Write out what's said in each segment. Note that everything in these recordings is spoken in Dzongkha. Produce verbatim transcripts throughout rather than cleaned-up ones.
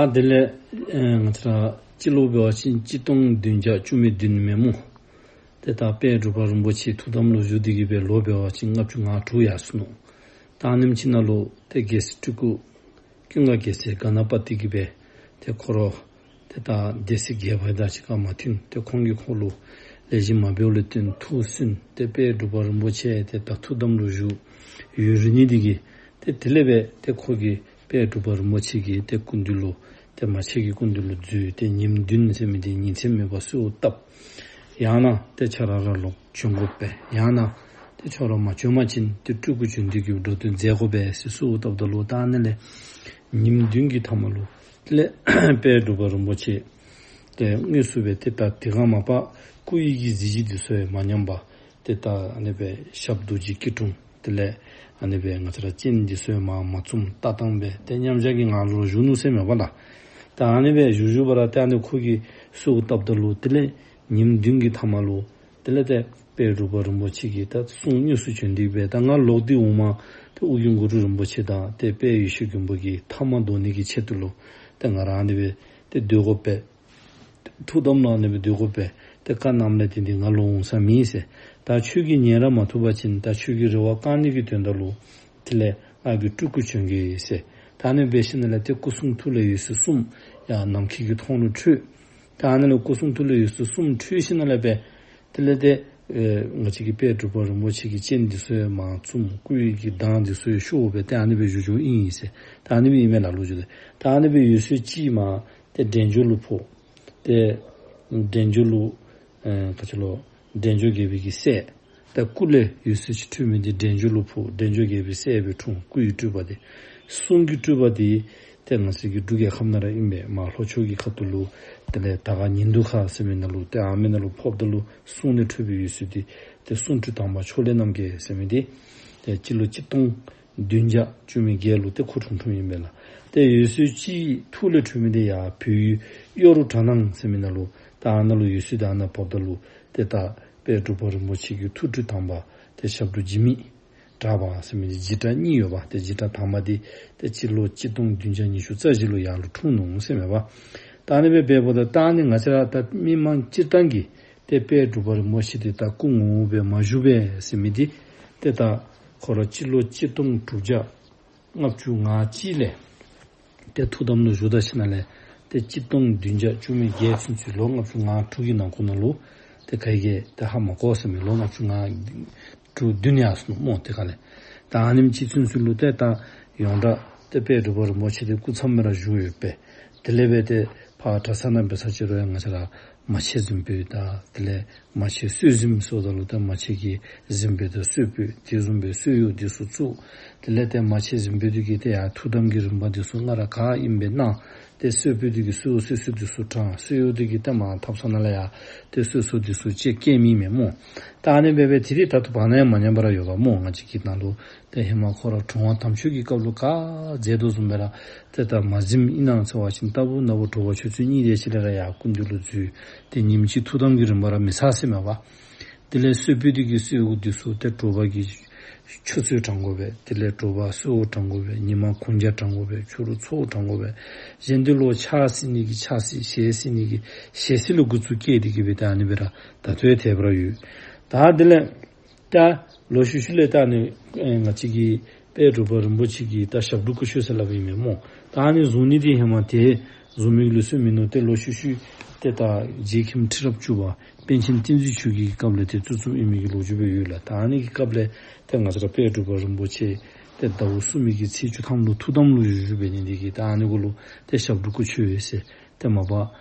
ཨ་དེ་ལས་ཨེ་ང་བཅས་ར་སྤྱི་ལོ་འབད་བ་ཅིན་གཅིག་སྟོང་བདུན་བརྒྱ་བཅུ་མེད་བདུན་མེན་སྨོ། ཏེ་ད་དཔལ་འབྲུག་པ་རིན་པོ་ཆེ་ཐུགས་དམ་ལུ་བཞུགས་ཏེ་གི་སྦེ་ལོ་འབད་བ་ཅིན་ལྔ་བཅུ་ང་དྲུག་ཡར་སོ་ནུག། ད་ཨ་ནེམ་ཅིག་ནང་ལུ་ཏེ་རྒྱལ་སྲས་སྤྲུལ་སྐུ་ཀུན་དགའ་རྒྱལ་མཚན་ག་ན་པ་ཏི་གིས་སྦེ་ཏེ་ཁོ་ར་ཏེ་ད་སྡེ་སྲིད་བརྒྱད་པ་དང་གཅིག་ཁར་མ་མཐུན། ཏེ་ཁོང་གིས་ཁོ་ལུ་ལེགས་ཤོམ་མ་འབདཝ་ལས་བརྟེན་ཐུགས་སུན་ཏེ་དཔལ་འབྲུག་པ་རིན་པོ་ཆེ་ཏེ་ད་ཐུགས་དམ་ལུ་བཞུགས་ཡུན་རིང་ནི་འདི་གིས་ཏེ་དེ་ལས་སྦེ་ཏེ་ཁོ་གིས་དཔལ་འབྲུག་པ་རིན་པོ་ཆེ་གི་ཏེ་སྐུ་མདུན་ལུ་ཏེ་མ་ཆེན་གྱི་སྐུ་མདུན་ལུ་འཛུལ་ཏེ་ཉིནམ་བདུན་ཟེར་མི་འདི་ཉིན་མཚན་མེད་པར་གསོལཝ་བཏབ། ཡང་ན་ཏེ་ཁྱོད་ར་ར་ལོག་བྱོན་དགོ་པས། ཡང་ན་ཏེ་ཁྱོད་ར་མ་བྱོན་པ་ཅིན་ཏེ་སྤྲུལ་སྐུ་བྱོན་ཏེ་གི་འགྲོ་དོན་མཛད་དགོ་པས་ཟེར་གསོལཝ་བཏབ་ད་ལུ་ད་ཨ་ནི་ལས་ཉིནམ་བདུན་གྱི་མཐའ་མ་ལུ་དེ་ལས་དཔལ་འབྲུག་པ་རིན་པོ་ཆེ་ཏེ་དངོས་སུ་སྦེ་ཏེ་ད་དེ་སྒང་མ་པ་སྐུ་ཡི་གི་གཟི་བརྗིད་འདི་ཚུ་ཡང་མ་ཉམས་པར་ཏེ་ད་ཨ་ནི་སྦེ་ཞབས་རྡོ་རྗེ་སྐྱིལ་ཀྲུང་དེ་ལས་ཨ་ནི་སྦེ་ང་བཅས་ར་སྤྱན་འདི་ཚུ་ཡང་མ་མ་བཙུམ་ལྟ་སྟངས་སྦེ་ཏེ་མཉམ་བཞག་གི་ངང་ལུ་བཞུགས་ནུག་ཟེར་མས་པ་ལགས། ད་ཨ་ནི་སྦེ་བཞུགས་བཞུགས་པ་ར་ཏེ་ཨ་ནི་ཁོ་གིས་གསོལཝ་བཏབ་ད་ལུ་དེ་ལས་ཉིནམ་བདུན་གྱི་མཐའ་མ་ལུ་དེ་ལས་ཏེ་དཔལ་འབྲུག་པ་རིན་པོ་ཆེ་གིས་ད་གསུང་དངོས་སུ་བྱོན་ཏེ་སྦེ་ད་ང་ལོག་སྟེ་འོངམ་ཏེ་ཨོ་རྒྱན་གུ་རུ་རིན་པོ་ཆེ་དང་ཏེ་དཔལ་ཡེ་ཤེས་མགོན་པོ་གི་ཐ་མ་འདོགས་ནི་གི་ཆེད་དུ་ལུ་ཏེ་ང་ར་ཨ་ནི་སྦེ་ཏེ་སྡོད་དགོ་པས། ཐུགས་དམ་ལུ་ཨ་ནི་སྦེ་སྡོད་དགོ་པས། ཏེ་བཀའ་གནངམ་ལས་ཏེ་འདི་ང་ལོག་འོང་ས་མེད་ཟེར། ད་ཁྱོད་ཀྱིས་ཉན་ར་མ་བཏུབ་པ་ཅིན་ད་ཁྱོད་ཀྱི་རེ་བ་བསྐང་ནི་གི་དོན་དག་ལུ་དེ་ལས་ང་གིས་སྤྲུལ་སྐུ་བྱོན་གེ་ཟེར། ད་ཨ་ནི་སྦེ་ཞིནམ་ལས་ཏེ་སྐུ་གསུང་ཐུགས་ལས་འོད་ཟེར་གསུམ་ཡར་ནམ་མཁའི་གི་མཐོངས་ལུ་འཕྲོས། ད་ཨ་ནི་ལས་སྐུ་གསུང་ཐུགས་ལས་འོད་ཟེར་གསུམ་འཕྲོས་ཞིནམ་ལས་སྦེ་དེ་ལས་ཏེ་ཨེ་ང་བཅས་ཀྱི་དཔལ་འབྲུག་པ་རིན་པོ་ཆེ་གི་སྤྱན་འདི་ཚུ་ཡང་མ་བཙུམ། སྐུ་ཡི་གི་མདངས་འདི་ཚུ་ཡང་ཤོར་སྦེ་ཏེ་ཨ་ནི་སྦེ་བཞུགས་བཞུགསཔ་ཨིན་ཟེར། ད་ཨ་ནི་སྦེ་ཨིན་མས་ལགས་ལོ་རྒྱུས་འདི། ད་ཨ་ནི་སྦེ་འོད་ཟེར་གཅིག་མར་ཏེ་འབྲས་ལྗོངས་ལུ་ཕོག། ཏེ་འབྲས་ལྗོངས་ལུ་ཨེ་ག་ཅི་ལོ་འབྲས་ལྗོངས་རྒྱལ་པོའི་གི་སྲས། ད་སྐུ་ལས་འོད་ཟེར་གཅིག་འཕྲོས་མི་འདི་འབྲས་ལྗོངས་ལུ་ཕོག། འབྲས་ལྗོངས་རྒྱལ་པོའི་སྲས་སྦེ་འཁྲུངས། སྐུ་ཡི་སྤྲུལ་པ་འདི། གསུང་གི་སྤྲུལ་པ་འདི་ཏེ་ང་བཅས་ཀྱི་འབྲུག་རྒྱལ་ཁབ་ནང་ར་ཨིན་པས། མར་ལྷོ་ཕྱོགས་ཀྱི་ཁ་ཐུག་ལུ་དེ་ལས་དར་དཀར་ཉིན་དུ་ཁ་ཟེར་མི་ནང་ལུ་ཏེ་ཨ་མི་ནང་ལུ་ཕོགཔ་ད་ལུ་གསུང་ནས་འཕྲོས་པའི་འོད་ཟེར་འདི་ཏེ་གསུང་སྤྲུལ་དམ་པ་ཕྱོགས་ལས་རྣམ་རྒྱལ་ཟེར་མི་འདི་ཏེ་སྤྱི་ལོ་གཅིག་སྟོང་བདུན་བརྒྱ་བཅུ་མེད་བརྒྱད་ལུ་ཏེ་ཁོ་འཁྲུངས་འཁྲུངསམ་ཨིན་པས་ལགས། ཏེ་འོད་ཟེར་གཅིག་ཐུགས་ལས་འཕྲོས་མི་འདི་ཡར་བོད་ཡུལ་གཡོ་རུ་གྲ་ནང་ཟེར་མི་ནང་ལུ་ད་ཨ་ནཱ་ལུ་འོད་ཟེར་ད་ཨ་ནཱ་ཕོགཔ་ད་ལུ་ཏེ་ད་དཔལ་འབྲུག་པ་རིན་པོ་ཆེ་གི་ཐུགས་སྤྲུལ་དམ་པ་ཏེ་ཞབས་དྲུང་འཇིགས་མེད་གྲགས་པ་ཟེར་མི་འདི་འཇིགས་གྲགས་གཉིས་ཡོདཔ། ཏེ་འཇིགས་གྲགས་དང་པ་འདི་ཏེ་སྤྱི་ལོ་གཅིག་སྟོང་བདུན་བརྒྱ་ཉི་ཤུ་རྩ་བཞི་ལུ་ཡར་ལུ་འཁྲུངས་ནུག་ཟེར་མས་པ། ད་ཨ་ནི་སྦེ་འབདཝ་ད་ད་ཨ་ནི་ང་བཅས་ར་ད་མི་མང་སྤྱིར་བཏང་གིས་ཏེ་དཔལ་འབྲུག་པ་རིན་པོ་ཆེ་འདི་ད་སྐུ་ངོ་བོ་སྦེ་མ་བཞུགས་པས་ཟེར་མི་འདི་ཏེ་ད་ཁོ་ར་སྤྱི་ལོ་གཅིག་སྟོང་དྲུག་བརྒྱ་ལྔ་བཅུ་ང་གཅིག་ལས་ཏེ་ཐུགས་དམ་ལུ་བཞུགས་ད་ཞིནམ་ལས་ཏེ་གཅིག་སྟོང་བདུན་བརྒྱ་བཅུ་མེད་བརྒྱད་ཚུན་ཚོད་ལོ་ལྔ་བཅུ་ང་དྲུག་གི་ནང་འཁོད་ནང་ལུ་ཏེ་ག་གིས་ཏེ་ཧ་མ་གོ་ཟེར་མས། ལོ་ལྔ་བཅུ་ང་དྲུག་བདུན་ཡར་སོ་ནུག་སྨོ། ཏེ་ག་ལས་ད་ཨ་ནེམ་ཅིག་ཚུན་ཚོད་ལུ་ཏེ་ད་ཡོངས་གྲགས་ཏེ་དཔལ་འབྲུག་པ་རིན་པོ་ཆེ་འདི་སྐུ་མཚམས་སྦེ་ར་བཞུགས་ཡོད་པས། དེ་ལས་སྦེ་ཏེ་ཕར་གྲྭ་ཚང་ནང་འབད་ས་ཅིག་རུང་ཡང་ང་བཅས་ར་མ་ཆེན་གཟིམ་དཔོན་དང་དེ་ལས་མ་ཆེན་གསོལ་གཟིམ་ཟེརཝ་ད་ལུ་ཏེ་མ་ཆེན་གྱི་གཟིམ་དཔོན་དང་གསོལ་དཔོན་དེ་བཟུམ་སྦེ་གསོལ་གཡོག་འདི་ཚུ་བཙུགས། དེ་ལས་ཏེ་མ་ཆེན་གཟིམ་དཔོན་འདི་གིས་ཏེ་ཡར་ཐུགས་དམ་གྱི་རིམ་པ་འདི་ཚུ་སྔར་ག་ཨིནམ་སྦེ་གནང་། ཏེ་གསོལ་དཔོན་འདི་གིས་གསོལ་གསོལ་གསོལ་འདི་ཚུ་དྲངས། གསོལ་གཡོག་འདི་གིས་ཏེ་མར་ཐབ་ཚང་ནང་ལས་ཡར་ཏེ་གསོལ་གསོལ་འདི་ཚུ་ཅིག་བསྐྱལ་མི་མས་སྨོ། ད་ཨ་ནི་སྦེ་སྦེ་དེ་རིགས་ད་ལྟོ་བར་ན་ཡང་མ་ཉམས་པར་ཡོདཔ་སྨོ། ང་བཅས་ཀྱི་ནང་ལུ་ཏེ་ཧེ་མ་ཁོ་ར་དྲུང་པ་དམ་ཆོས་ཀྱི་སྐབས་ལུ་ག་མཛད་དོ་བཟུམ་སྦེ་ར་ཏེ་ད་མ་གཟིམ་ཨིན་ན་ཟེར་བ་ཅིན་ལྟ་བུ་ན་བུ་དྲོ་པ་ཆུ་ཚོད་གཉིས་དེ་ཅིག་ལས་ར་ཡར་སྐུ་མདུན་ལུ་འཛུལ། ཏེ་ཉིནམ་གཅིག་ཐུགས་དམ་གྱི་རིམ་པ་ར་མི་ཚར་ཟེར་མས་པ། དེ་ལས་གསོལ་དཔོན་འདི་གིས་གསོལཝ་འདི་ཚུ་ཏེ་དྲོ་པ་གི་ཆུ་ཚོད་དྲང་དགོ་པས། དེ་ལས་དྲོ་པ་གསོལཝ་དྲང་དགོ་པས། ཉི་མ་གུང་ཇ་དྲང་དགོ་པས། ཕྱི་རུ་ཚོགས་དྲང་དགོ་པས། གཞན་འདི་ལུ་ཕྱག་བསིལ་ནི་གི་ཕྱག་བསིལ་ཞལ་བསིལ་ནི་གི་ཞལ་བསིལ་ལུ་འགོ་བཙུགས་བསྐྱལ་ཏེ་གི་སྦེ་ཏེ་ཨ་ནི་སྦེ་ར་ད་ལྟོ་ཡང་དེ་སྦེ་ར་ཡོད། ད་དེ་ལས་ད་ལོག་ཤུལ་ཤུལ་ལས་ད་ཨ་ནི་ཨེ་ང་བཅས་ཀྱི་དཔལ་འབྲུག་པ་རིན་པོ་ཆེ་གི་ད་ཞབས་དྲུང་སྐུ་མཆོད་ཟེར་སླབ་ཨིན་མས་སྨོ། ད་ཨ་ནི་བཟུང་ནི་འདི་ཧེ་མ་དེ་བཟུང་མི་གི་ལུགས་སྲོལ་མིན་ནུག། ཏེ་ལོག་ཤུལ་ཤུལ་ཏེ་ད་རྗེ་མཁན་ཁྲི་རབས་བཅུ་པ་པཎ་ཆེན་བསྟན་འཛིན་ཆོས་རྒྱལ་གྱི་སྐབས་ལས་ཏེ་བཙུགས་བཙུགསཔ་ཨིན་མི་གི་ལོ་རྒྱུས་སྦེ་ཡོད་ལགས། ད་ཨ་ནི་གི་སྐབས་ལས་ཏེ་ང་བཅས་ར་དཔལ་འབྲུག་པ་རིན་པོ་ཆེ་ཏེ་ཟླཝ་གསུམ་པའི་གི་ཚེས་བཅུ་ཐམ་ལུ་ཐུགས་དམ་ལུ་བཞུགས་བཞུགསཔ་འབད་ནི་འདི་གིས་ད་ཨ་ནི་གུ་ལུ་ཏེ་ཞབས་དྲུང་སྐུ་མཆོད་ཟེར། ཏེ་མ་པ་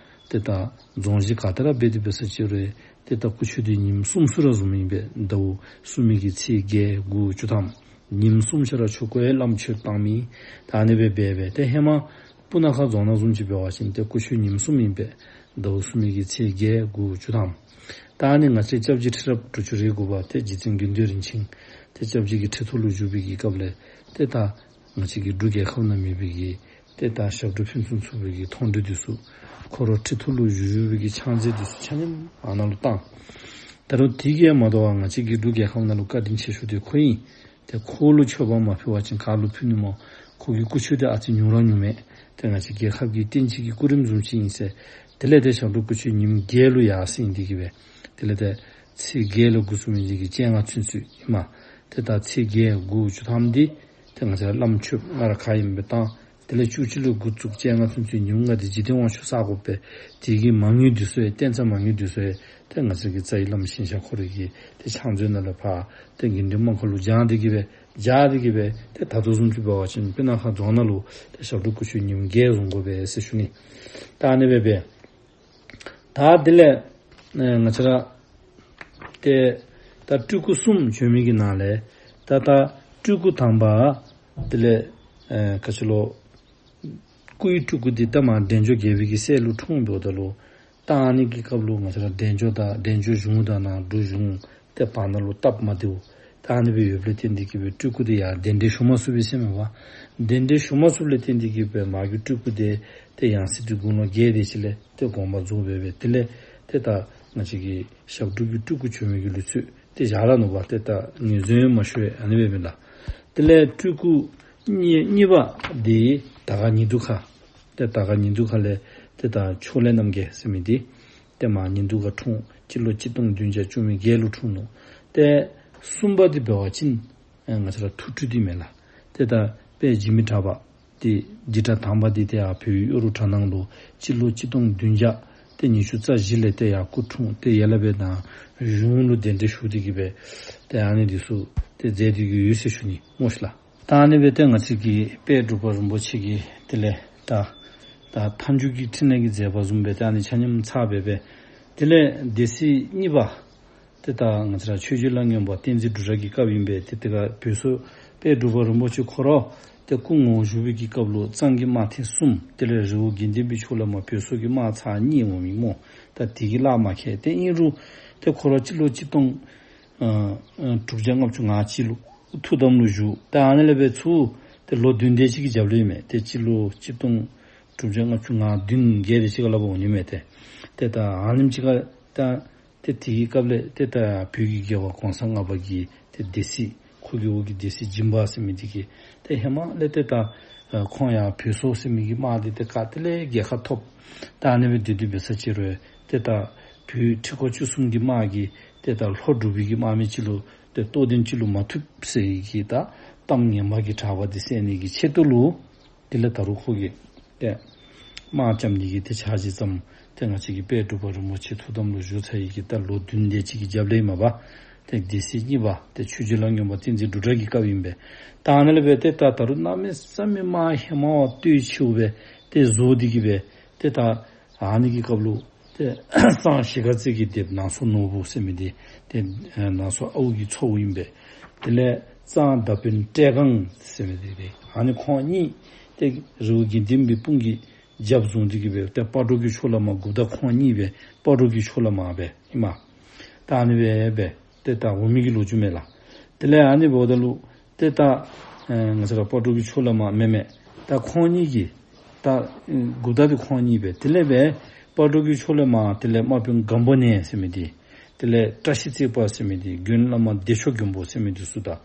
ཏེ་ད་རྫོང་གཞི་ག་ཏེ་ར་འབད་དེ་འབད་ས་ཅིག་རུང་ཏེ་ད་སྐུ་མཆོད་འདི་ཉིནམ་གསུམ་གསུམ་ར་བཟུངམ་ཨིན་པས། ཟླཝ་གསུམ་པའི་གི་ཚེས་བརྒྱད་དགུ་བཅུ་ཐམ། ཉིནམ་གསུམ་ཆ་ར་ཆོ་ག་ཡང་བླམ་མཆོད་བཏང་མི། ད་ཨ་ནི་སྦེ་འབད་འབད་ཏེ་ཧེ་མ་སྤུ་ན་ཁ་རྫོང་ནང་བཟུམ་ཅིག་འབད་བ་ཅིན་ཏེ་སྐུ་མཆོད་ཉིནམ་གསུམ་ཨིན་པས། ཟླཝ་གསུམ་པའི་གི་ཚེས་བརྒྱད་དགུ་བཅུ་ཐམ། ད་ཨ་ནི་ང་བཅས་སྐྱབས་རྗེ་ཁྲི་རབས་དྲུག་ཅུ་རེ་དགུ་པ་ཏེ་རྗེ་བཙུན་དགེ་འདུན་རིན་ཆེན་ཏེ་སྐྱབས་རྗེ་གི་ཁྲི་ཐོག་ལུ་བཞུགས་པའི་གི་སྐབས་ལས་ཏེ་ད་ང་བཅས་ཀྱི་འབྲུག་རྒྱལ་ཁབ་ནང་མེད་པའི་གི་ཏེ་ད་ཞབས་དྲུང་ཕུན་སུམ་ཚོགས་པའི་གི་མཐོང་གྲོལ་འདི་ཚུ་ཁོ་ར་ཁྲི་ཐོག་ལུ་བཞུགས་བཞུགས་པའི་གི་ཕྱག་རྫས་འདི་ཚུ་ཆ་མཉམ་ཨ་ནཱ་ལུ་བཏང་། ད་རུང་དེ་གིས་མ་དོ་བར་ང་བཅས་ཀྱི་འབྲུག་རྒྱལ་ཁབ་ནང་ལུ་བཀའ་དྲིན་ཆེ་ཤོས་འདི་ཁོ་ཨིན། ཏེ་ཁོ་ལུ་མཆོད་པ་མ་ཕུལ་བ་ཅིན་ག་ལུ་ཕུལ་ནི་སྨོ། ཁོ་གི་སྐུ་ཆོས་འདི་ཨ་ཙི་ཉུང་ར་ཉུང་མས། ཏེ་ང་བཅས་རྒྱལ་ཁབ་ཀྱི་བསྟན་སྤྱི་གི་སྐུ་རིམ་བཟུམ་ཅིག་ཨིན་ཟེར། དེ་ལས་ཏེ་ཞབས་དྲུང་སྐུ་མཆོད་ཉིནམ་བརྒྱད་ལུ་ཡར་སེང་སྟེ་གི་སྦེ་དེ་ལས་ཏེ་ཚེས་བརྒྱད་ལུ་འགོ་བཙུགས་མི་འདི་གིས་བཅོ་ལྔ་ཚུན་ཚོད་ཨིན་མས། ཏེ་ད་ཚེས་བརྒྱད་དགུ་བཅུ་ཐམ་འདི་ཏེ་ང་བཅས་ར་བླམ་མཆོདཔ་ང་ར་ག་ཨིནམ་སྦེ་བཏང་། དེ་ལས་བཅུ་གཅིག་ལུ་འགོ་བཙུགས་བཅོ་ལྔ་ཚུན་ཚོད་ཉིནམ་ལྔ་འདི་འཇིག་རྟེན་དབང་ཕྱུག་བསགས་དགོ་པས། དེ་གི་མ་དངུལ་འདི་ཚུ་ཡང་བརྟེན་རྩ་མ་དངུལ་འདི་ཚུ་ཡང་ཏེ་ང་བཅས་ཀྱི་རྩ་བའི་བླམ་ཞིང་གཤེགས་ཁོ་རའི་གི་ཏེ་ཕྱག་མཛོད་ནང་ལས་ཕར་ཏེ་དགེ་འདུན་དམངས་ཁོ་ལུ་སྦྱང་སྟེ་གི་སྦེ་སྦྱར་ཏེ་གི་སྦེ་ཏེ་ད་ལྟོ་བཟུམ་ཅིག་འབད་བ་ཅིན་སྤུ་ན་ཁ་རྫོང་ནང་ལུ་ཏེ་ཞབས་དྲུང་སྐུ་མཆོད་ཉིནམ་བརྒྱད་བཟུང་དགོ་པས་ཟེར་ཞུ་ནི། ད་ཨ་ནི་སྦེ་སྦེ་ད་དེ་ལས་ཨེ་ང་བཅས་ར་ཏེ་ད་སྤྲུལ་སྐུ་གསུམ་བྱོན་མི་གི་ནང་ལས་ད་ད་སྤྲུལ་སྐུ་དང་པ་དེ་ལས་ཨེ་ག་ཅི་ལོ། སྐུའི་སྤྲུལ་སྐུ་འདི་ད་མར་འབྲས་ལྗོངས་རྒྱལ་པོའི་གི་སྲས་ལུ་འཁྲུངས་འབདཝ་ད་ལུ། ད་ཨ་ནི་གི་སྐབས་ལུ་ང་བཅས་ར་འབྲས་ལྗོངས་དང་འབྲས་ལྗོངས་གཞུང་དང་ནང་འབྲུག་གཞུང་ཏེ་བར་ན་ལུ་སྟབས་མ་བདེཝ། ད་ཨ་ནི་སྦེ་ཡོདཔ་ལས་བརྟེན་ཏེ་གི་སྦེ་སྤྲུལ་སྐུ་འདི་ཡར་གདན་འདྲེན་ཞུ་མ་ཚུགས་པས་ཟེར་མས་པ། གདན་འདྲེན་ཞུ་མ་ཚུགསཔ་ལས་བརྟེན་ཏེ་གི་སྦེ་མར་གྱི་སྤྲུལ་སྐུ་འདི་ཏེ་ཡང་སྲིད་འདི་དགུང་ལོ་བརྒྱད་དེ་ཅིག་ལས་ཏེ་དགོངས་པ་རྫོགས་སྦེ་སྦེ་དེ་ལས་ཏེ་ད་ང་བཅས་ཀྱི་ཞབས་དྲུང་གི་སྤྲུལ་སྐུ་བྱོན་མི་གི་ལུགས་སྲོལ་ཏེ་བཞག་ལ་ནུག་པ། ཏེ་ད་ངོས་འཛིན་མ་ཞུ་བས་ཨ་ནི་སྦེ་མེན་ལགས། དེ་ལས་སྤྲུལ་སྐུ་གཉིས་གཉིས་པ་འདི་དར་དཀར་ཉིན་དུ་ཁ། ཏེ་དར་དཀར་ཉིན་དུ་ཁ་ལས་ཏེ་ད་ཕྱོགས་ལས་རྣམ་རྒྱལ་ཟེར་མི་འདི་ཏེ་མར་ཉིན་དུ་ཁ་འཁྲུངས། སྤྱི་ལོ་གཅིག་སྟོང་བདུན་བརྒྱ་བཅུ་མེད་བརྒྱད་ལུ་འཁྲུངས་ནུག། ཏེ་གསུམ་པ་འདི་འབད་བ་ཅིན་ཨེ་ང་བཅས་ར་ཐུགས་སྤྲུལ་འདི་མེན་ལགས། ཏེ་ད་དཔལ་འཇིགས་མེད་གྲགས་པ་འདི་འཇིགས་གྲགས་དང་པ་འདི་ཏེ་ཡར་བོད་ཡུལ་གཡོ་རུ་གྲྭ་ནང་ལུ་སྤྱི་ལོ་གཅིག་སྟོང་བདུན་བརྒྱ་ཏེ་ཉི་ཤུ་རྩ་བཞི་ལས་ཏེ་ཡར་སྐུ་འཁྲུངས། ཏེ་ཡར་ལས་སྦེ་ནང་གཞུང་ལུ་གདན་འདྲེན་ཞུ་སྟེ་གི་སྦེ་ཏེ་ཨ་ནི་འདི་ཚུ་ཏེ་མཛད་དེ་གི་ཡོད་ཟེར་ཞུ་ནི་སྨོ་ཤི་ལགས། ད་ཨ་ནི་སྦེ་ཏེ་ང་བཅས་ཀྱི་དཔལ་འབྲུག་པ་རིན་པོ་ཆེ་གི་དེ་ལས་ད་ད་མཐའ་མཇུག་གི་ཕྲིན་ལས་ཀྱི་མཛད་པ་བཟུམ་སྦེ་ཏེ་ཨ་ནི་ཆ་མཉམ་ཚར་སྦེ་སྦེ་དེ་ལས་སྡེ་སྲིད་གཉིས་པ་ཏེ་ད་ང་བཅས་ར་ཆོས་རྗེ་ལ་སྔོན་པ་བསྟན་འཛིན་འབྲུག་གྲགས་ཀྱི་སྐབས་ཨིན་པས། ཏེ་དེ་ཁར་བོད་སོག་དཔལ་འབྲུག་པ་རིན་པོ་ཆེ་ཁོ་ར་ཏེ་སྐུ་ངོ་བཞུགས་པའི་གི་སྐབས་ལུ་གཙང་གི་དམག་ཐེངས་གསུམ་དེ་ལས་རི་བོ་དགེ་ལྡན་པའི་ཕྱོགས་ལས་མར་བོད་སོག་གི་དམག་ཚར་གཉིས་འོང་མི་སྨོ། ད་དེ་གིས་གླགས་མ་ཁེལ། ཏེ་ཨིན་རུང་ཏེ་ཁོ་ར་སྤྱི་ལོ་གཅིག་སྟོང་ཨ་ཨ་དྲུག་བརྒྱ་ལྔ་བཅུ་ང་གཅིག་ལུ་ཐུགས་དམ་ལུ་བཞུགས། ད་ཨ་ནི་ལས་སྦེ་ཚུར་ཏེ་ལོ་བདུན་དེ་ཅིག་གི་རྒྱབ་ལས་ཨིན་མས། ཏེ་སྤྱི་ལོ་གཅིག་སྟོང་དྲུག་བརྒྱ་ལྔ་བཅུ་ང་བདུན་བརྒྱད་དེ་ཅིག་ལུ་འབདཝ་ཨིན་མས། ཏེ་ཏེ་ད་ཨ་ནེམ་ཅིག་ཁར་ད་ཏེ་དེའི་སྐབས་ལས་ཏེ་ད་བོད་ཀྱི་རྒྱལ་བ་གོང་ས་ལྔ་པ་གི་ཏེ་སྡེ་སྲིད་ཁོ་གི་འོག་གི་སྡེ་སྲིད་སྦྱིན་པ་ཟེར་མི་འདི་གིས་ཏེ་ཧེ་མ་ལས་ཏེ་ད་ཨ་ཁོང་ཡང་བོད་སོག་ཟེར་མི་གི་དམག་འདི་ཏེ་ག་ཏེ་ལས་རྒྱལ་ཁ་ཐོབ། ད་ཨ་ནི་སྦེ་སྡོད་སྡོད་འབད་ས་ཅིག་རུང་ཏེ་ད་བོད་ཁྲི་སྐོར་བཅུ་གསུམ་གྱི་དམག་གིས་ཏེ་ད་ལྷོ་འབྲུག་པའི་གི་དམག་མི་ཅིག་ལུ་ཏེ་རྟོགས་ལྡན་ཅིག་ལུ་མ་ཐུབ་ཟེར་གྱི་ད་གཏམ་ངན་པ་གི་གྲགས་པ་འདི་སེལ་ནི་གི་ཆེད་དུ་ལུ་དེ་ལས་ད་རུང་ཁོ་གིས་ཏེ་དམག་རྐྱབ་ནི་གི་ཏེ་འཆར་གཞི་བརྩམས། ཏེ་ང་བཅས་ཀྱི་དཔལ་འབྲུག་པ་རིན་པོ་ཆེ་ཐུགས་དམ་ལུ་བཞུགས་ཚར་ཡི་གི་ད་ལོ་བདུན་དེ་ཅིག་གི་རྒྱབ་ལས་ཨིན་མས་པ། ཏེ་སྡེ་སྲིད་གཉིས་པ་ཏེ་ཆོས་རྗེ་ལ་སྔོན་པ་བསྟན་འཛིན་འབྲུག་གྲགས་ཀྱི་སྐབས་ཨིན་པས། ད་ཨ་ནི་ལས་སྦེ་ཏེ་ད་ད་རུང་གནམ་མེད་ས་མེད་དམག་ཧེ་མ་བ་སྟོབས་ཆེཝ་སྦེ་ཏེ་བཟོ་སྟེ་གི་སྦེ་ཏེ་ད་ཨ་ནི་གི་སྐབས་ལུ་ཏེ་གཙང་གཞིས་ཀ་རྩེ་གི་སྡེ་པ་ནང་སོ་ནོར་བུ་ཟེར་མི་འདི་ཏེ་ཨ་ནང་སོ་ཨའུ་གི་ཚའོ་ཨིན་པས། དེ་ལས་གཙང་མདའ་དཔོན་བཀྲས་སྒང་ཟེར་མི་འདི་ཏེ་ཨ་ནི་ཁོང་གཉིས་ཏེ་རི་བོ་དགེ་ལྡན་པའི་དཔུང་གི་རྒྱབ་བཟུང་སྟེ་གི་སྦེ་ཏེ་སྤ་གྲོ་གི་ཕྱོགས་ལས་མར་འགོ་བདག་ཁོང་གཉིས་སྦེ་སྤ་གྲོ་གི་ཕྱོགས་ལས་མར་སྦེ་ཨིན་མས། ད་ཨ་ནི་སྦེ་སྦེ་ཏེ་ད་འོང་མི་གི་ལོ་རྒྱུས་མས་ལགས། དེ་ལས་ཨ་ནི་འབདཝ་ད་ལུ་ཏེ་ད་ཨེ་ང་བཅས་ར་སྤ་གྲོ་གི་ཕྱོགས་ལས་མར་མེན་མེན་ད་ཁོང་གཉིས་ཀྱིས་ད་ཨེ་འགོ་བདག་འདི་ཁོང་གཉིས་སྦེ་དེ་ལས་སྦེ་སྤ་གྲོ་གི་ཕྱོགས་ལས་མར་དེ་ལས་དམག་དཔོན་སྒམ་པོ་ནས་ཟེར་མི་འདི་དེ་ལས་བཀྲ་ཤིས་བརྩེགས་པ་ཟེར་མི་འདི་དགོན་བླ་མ་བདེ་མཆོག་མགོན་པོ་ཟེར་མི་འདི་ཚུ་དང་